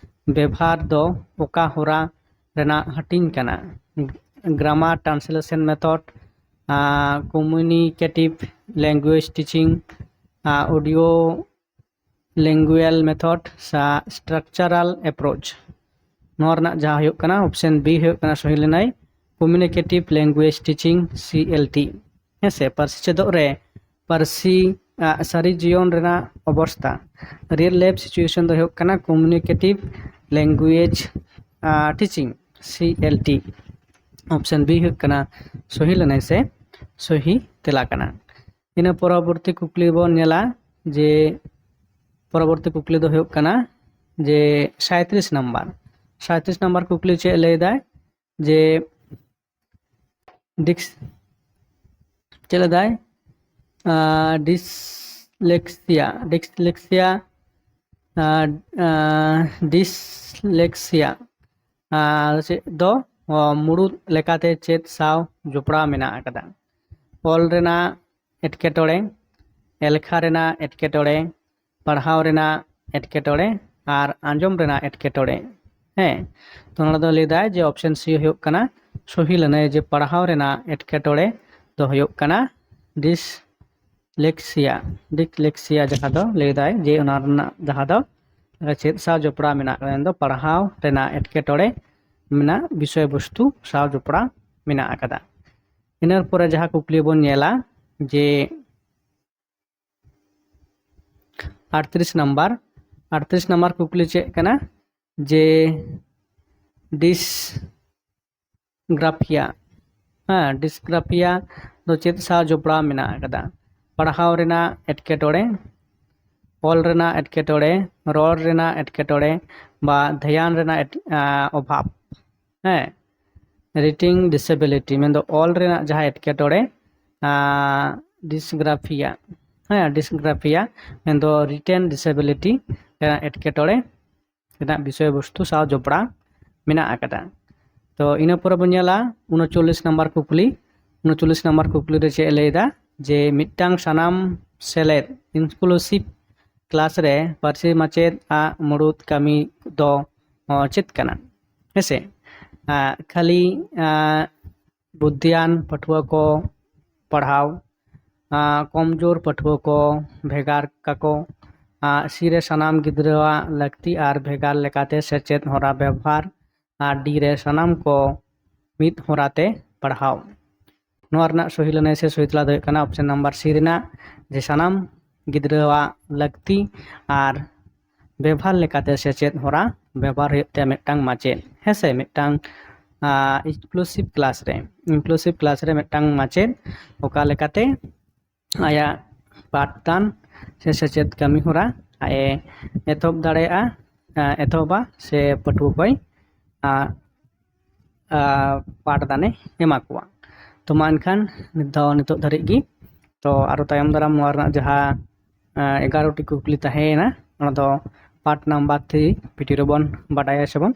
ᱵᱮᱵᱷᱟᱨ ᱫᱚ ᱚᱠᱟ ᱦᱚᱨᱟ ᱨᱮᱱᱟᱜ ᱦᱟᱹᱴᱤᱧ ᱠᱟᱱᱟ? Grammar, translation method, communicative language teaching, audio lingual method, structural approach᱾ ᱱᱚᱣᱟ ᱨᱮᱱᱟᱜ ᱡᱟᱦᱟᱸ ᱦᱩᱭᱩᱜ ᱠᱟᱱᱟ ᱚᱯᱥᱮᱱ ᱵᱤ ᱦᱩᱭᱩᱜ ᱠᱟᱱᱟ ᱥᱚᱦᱤ ᱞᱟᱹᱱᱟᱹᱭ, communicative language teaching, C L T᱾ ᱦᱮᱸ ᱥᱮ, ᱯᱟᱹᱨᱥᱤ ᱪᱮᱫᱚᱜ ᱨᱮ ᱯᱟᱹᱨᱥᱤ ᱥᱟᱹᱨᱤ ᱡᱤᱭᱚᱱ ᱨᱮᱱᱟᱜ ᱚᱵᱚᱥᱛᱟ, real life situation ᱫᱚ ᱦᱩᱭᱩᱜ ᱠᱟᱱᱟ communicative language teaching, C L T᱾ Option B ᱦᱩᱭᱩᱜ ᱠᱟᱱᱟ ᱥᱚᱦᱤ ᱞᱟᱹᱱᱟᱹᱭ ᱥᱮ ᱥᱚᱦᱤ ᱛᱮᱞᱟ ᱠᱟᱱᱟ᱾ ᱤᱱᱟᱹ ᱯᱚᱨᱚᱵᱚᱨᱛᱤ ᱠᱩᱠᱞᱤ ᱵᱚᱱ ᱧᱮᱞᱟ ᱡᱮ ᱯᱚᱨᱚᱵᱚᱨᱛᱤ ᱠᱩᱠᱞᱤ ᱫᱚ ᱦᱩᱭᱩᱜ ᱠᱟᱱᱟ ᱡᱮ ᱥᱟᱸᱭᱛᱨᱤᱥ ᱱᱟᱢᱵᱟᱨ, ᱥᱟᱸᱭᱛᱨᱤᱥ ᱱᱟᱢᱵᱟᱨ ᱠᱩᱠᱞᱤ ᱪᱮᱫ ᱞᱟᱹᱭ ᱫᱟᱭ ᱡᱮ ᱰᱤᱥ ᱪᱮᱫ ᱞᱮᱫᱟᱭ? ᱰᱤᱥᱞᱮᱠᱥᱤᱭᱟ ᱰᱤᱥᱞᱮᱠᱥᱤᱭᱟ ᱰᱤᱥᱞᱮᱠᱥᱤᱭᱟ ᱪᱮᱫ ᱫᱚ ᱢᱩᱲᱩᱫ ᱞᱮᱠᱟᱛᱮ ᱪᱮᱫ ᱥᱟᱶ ᱡᱚᱯᱲᱟᱣ ᱢᱮᱱᱟᱜ ᱟᱠᱟᱫᱟ? ᱚᱞ ᱨᱮᱱᱟᱜ ᱮᱴᱠᱮᱴᱚᱬᱮ, ᱮᱞᱠᱷᱟ ᱨᱮᱱᱟᱜ ᱮᱴᱠᱮᱴᱚᱬᱮ, ᱯᱟᱲᱦᱟᱣ ᱨᱮᱱᱟᱜ ᱮᱴᱠᱮᱴᱚᱬᱮ ᱟᱨ ᱟᱸᱡᱚᱢ ᱨᱮᱱᱟᱜ ᱮᱴᱠᱮᱴᱚᱬᱮ᱾ ᱦᱮᱸ, ᱛᱚ ᱱᱚᱰᱮ ᱫᱚ ᱞᱟᱹᱭ ᱫᱟᱭ ᱡᱮ option C ᱦᱩᱭᱩᱜ ᱠᱟᱱᱟ ᱥᱚᱦᱤ ᱞᱟᱹᱱᱟᱹᱭ, ᱡᱮ ᱯᱟᱲᱦᱟᱣ ᱨᱮᱱᱟᱜ ᱮᱴᱠᱮᱴᱚᱬᱮ ᱫᱚ ᱦᱩᱭᱩᱜ ᱠᱟᱱᱟ ᱰᱤᱥᱞᱮᱠᱥᱤᱭᱟ ᱰᱤᱥᱞᱮᱠᱥᱤᱭᱟ ᱡᱟᱦᱟᱸ ᱫᱚ ᱞᱟᱹᱭ ᱫᱟᱭ ᱡᱮ ᱚᱱᱟ ᱨᱮᱱᱟᱜ ᱡᱟᱦᱟᱸ ᱫᱚ ᱪᱮᱫ ᱥᱟᱶ ᱡᱚᱯᱲᱟᱣ ᱢᱮᱱᱟᱜ ᱟᱠᱟᱫᱟ, ᱢᱮᱱ ᱫᱚ ᱯᱟᱲᱦᱟᱣ ᱨᱮᱱᱟᱜ ᱮᱴᱠᱮᱴᱚᱬᱮ ᱢᱮᱱᱟᱜ ᱵᱤᱥᱚᱭ ᱵᱚᱥᱛᱩ ᱥᱟᱶ ᱡᱚᱯᱲᱟᱣ ᱢᱮᱱᱟᱜ ᱟᱠᱟᱫᱟ᱾ ᱤᱱᱟᱹ ᱯᱚᱨᱮ ᱡᱟᱦᱟᱸ ᱠᱩᱠᱞᱤ ᱵᱚᱱ ᱧᱮᱞᱟ ᱡᱮ ᱟᱴᱛᱨᱤᱥ ᱱᱟᱢᱵᱟᱨ ᱟᱴᱛᱨᱤᱥ ᱱᱟᱢᱵᱟᱨ ᱠᱩᱠᱞᱤ ᱪᱮᱫ ᱠᱟᱱᱟ? ᱡᱮ ᱰᱤᱥᱜᱨᱟᱯᱷᱤᱭᱟ ᱦᱮᱸ ᱰᱤᱥᱜᱨᱟᱯᱷᱤᱭᱟ ᱫᱚ ᱪᱮᱫ ᱥᱟᱶ ᱡᱚᱯᱲᱟᱣ ᱢᱮᱱᱟᱜ ᱟᱠᱟᱫᱟ? ᱯᱟᱲᱦᱟᱣ ᱨᱮᱱᱟᱜ ᱮᱴᱠᱮᱴᱚᱬᱮ, ᱚᱞ ᱨᱮᱱᱟᱜ ᱮᱴᱠᱮᱴᱚᱬᱮ, ᱨᱚᱲ ᱨᱮᱱᱟᱜ ᱮᱴᱠᱮᱴᱚᱬᱮ ᱵᱟ ᱫᱷᱮᱭᱟᱱ ᱨᱮᱱᱟᱜ ᱮᱴ- ᱟᱸ, ᱚᱵᱷᱟᱵᱽ᱾ ᱦᱮᱸ, ᱨᱤᱰᱤᱝ ᱰᱤᱥᱮᱵᱤᱞᱤᱴᱤ ᱢᱮᱱᱫᱚ ᱚᱞ ᱨᱮᱱᱟᱜ ᱡᱟᱦᱟᱸ ᱮᱴᱠᱮᱴᱚᱬᱮ, ᱰᱤᱥᱜᱨᱟᱯᱷᱤᱭᱟ ᱦᱮᱸ ᱰᱤᱥᱜᱨᱟᱯᱷᱤᱭᱟ ᱢᱮᱱᱫᱚ ᱨᱤᱴᱮᱱ ᱰᱤᱥᱮᱵᱤᱞᱤᱴᱤ ᱨᱮᱱᱟᱜ ᱮᱴᱠᱮᱴᱚᱬᱮ ᱨᱮᱱᱟᱜ ᱵᱤᱥᱚᱭ ᱵᱚᱥᱛᱩ ᱥᱟᱶ ᱡᱚᱯᱲᱟᱣ ᱢᱮᱱᱟᱜ ᱟᱠᱟᱫᱟ᱾ ᱛᱚ ᱤᱱᱟᱹ ᱯᱚᱨᱮ ᱵᱚᱱ ᱧᱮᱞᱟ ᱩᱱᱚᱪᱚᱞᱞᱤᱥ ᱱᱟᱢᱵᱟᱨ ᱠᱩᱠᱞᱤ᱾ ᱩᱱᱚᱪᱚᱞᱞᱤᱥ ᱱᱟᱢᱵᱟᱨ ᱠᱩᱠᱞᱤ ᱨᱮ ᱪᱮᱫ ᱮ ᱞᱟᱹᱭ ᱮᱫᱟ? ᱡᱮ ᱢᱤᱫᱴᱟᱝ ᱥᱟᱱᱟᱢ ᱥᱮᱞᱮᱫ ᱤᱱᱠᱞᱩᱥᱤᱵᱷ ᱠᱞᱟᱥ ᱨᱮ ᱯᱟᱹᱨᱥᱤ ᱢᱟᱪᱮᱫ ᱟᱜ ᱢᱩᱲᱩᱫ ᱠᱟᱹᱢᱤ ᱫᱚ ᱚ, ᱪᱮᱫ ᱠᱟᱱᱟ? ᱦᱮᱸᱥᱮ, ᱟᱸ, ᱠᱷᱟᱹᱞᱤ ᱟᱸ, ᱵᱩᱫᱽᱫᱷᱤᱭᱟᱱ ᱯᱟᱹᱴᱷᱩᱣᱟᱹ ᱠᱚ ᱯᱟᱲᱦᱟᱣ, ᱟᱸ, ᱠᱚᱢᱡᱳᱨ ᱯᱟᱹᱴᱷᱩᱣᱟᱹ ᱠᱚ ᱵᱷᱮᱜᱟᱨ ᱠᱟᱠᱚ, ᱟᱸ, ᱥᱤ ᱨᱮ ᱥᱟᱱᱟᱢ ᱜᱤᱫᱽᱨᱟᱹᱣᱟᱜ ᱞᱟᱹᱠᱛᱤ ᱟᱨ ᱵᱷᱮᱜᱟᱨ ᱞᱮᱠᱟᱛᱮ ᱥᱮᱪᱮᱫ ᱦᱚᱨᱟ ᱵᱮᱵᱚᱦᱟᱨ, ᱟᱨ ᱰᱤ ᱨᱮ ᱥᱟᱱᱟᱢ ᱠᱚ ᱢᱤᱫ ᱦᱚᱨᱟᱛᱮ ᱯᱟᱲᱦᱟᱣ᱾ ᱱᱚᱣᱟ ᱨᱮᱱᱟᱜ ᱥᱚᱦᱤ ᱞᱟᱹᱱᱟᱹᱭ ᱥᱮ ᱥᱚᱦᱤ ᱛᱮᱞᱟ ᱫᱚ ᱦᱩᱭᱩᱜ ᱠᱟᱱᱟ option number C ᱨᱮᱱᱟᱜ, ᱡᱮ ᱥᱟᱱᱟᱢ ᱜᱤᱫᱽᱨᱟᱹᱣᱟᱜ ᱞᱟᱹᱠᱛᱤ ᱟᱨ ᱵᱮᱵᱷᱟᱨ ᱞᱮᱠᱟᱛᱮ ᱥᱮᱪᱮᱫ ᱦᱚᱨᱟ ᱵᱮᱵᱚᱦᱟᱨ ᱦᱩᱭᱩᱜ ᱛᱟᱭᱟ ᱢᱤᱫᱴᱟᱝ ᱢᱟᱪᱮᱫ, ᱦᱮᱸ ᱥᱮ, ᱢᱤᱫᱴᱟᱝ ᱤᱱᱠᱞᱩᱥᱤᱵᱷ ᱠᱞᱟᱥ ᱨᱮ, ᱤᱱᱠᱞᱩᱥᱤᱵᱷ ᱠᱞᱟᱥ ᱨᱮ ᱢᱤᱫᱴᱟᱝ ᱢᱟᱪᱮᱫ ᱚᱠᱟ ᱞᱮᱠᱟᱛᱮ ᱟᱭᱟᱜ ᱯᱟᱴᱷᱫᱟᱱ ᱥᱮ ᱥᱮᱪᱮᱫ ᱠᱟᱹᱢᱤ ᱦᱚᱨᱟ ᱟᱡ ᱮ ᱮᱛᱚᱦᱚᱵ ᱫᱟᱲᱮᱭᱟᱜᱼᱟ, ᱮᱛᱚᱦᱚᱵᱟ ᱥᱮ ᱯᱟᱹᱴᱷᱩᱣᱟᱹ ᱠᱚᱭ ᱯᱟᱴᱷᱫᱟᱱᱮ ᱮᱢᱟ ᱠᱚᱣᱟ᱾ ᱛᱚ ᱢᱟ ᱮᱱᱠᱷᱟᱱ ᱱᱤᱛ ᱫᱚ, ᱱᱤᱛᱚᱜ ᱫᱷᱟᱹᱨᱤᱡ ᱜᱮ᱾ ᱛᱚ ᱟᱨᱚ ᱛᱟᱭᱚᱢ ᱫᱟᱨᱟᱢ ᱱᱚᱣᱟ ᱨᱮᱱᱟᱜ ᱡᱟᱦᱟᱸ ᱮᱜᱟᱨᱚ ᱴᱤ ᱠᱩᱠᱞᱤ ᱛᱟᱦᱮᱸᱭᱮᱱᱟ, ᱚᱱᱟ ᱫᱚ ᱯᱟᱨᱴ ᱱᱟᱢᱵᱟᱨ ᱛᱷᱨᱤ ᱵᱷᱤᱰᱤᱭᱳ ᱨᱮᱵᱚᱱ ᱵᱟᱰᱟᱭᱟ ᱥᱮᱵᱚᱱ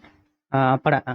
ᱯᱟᱲᱟᱜᱼᱟ᱾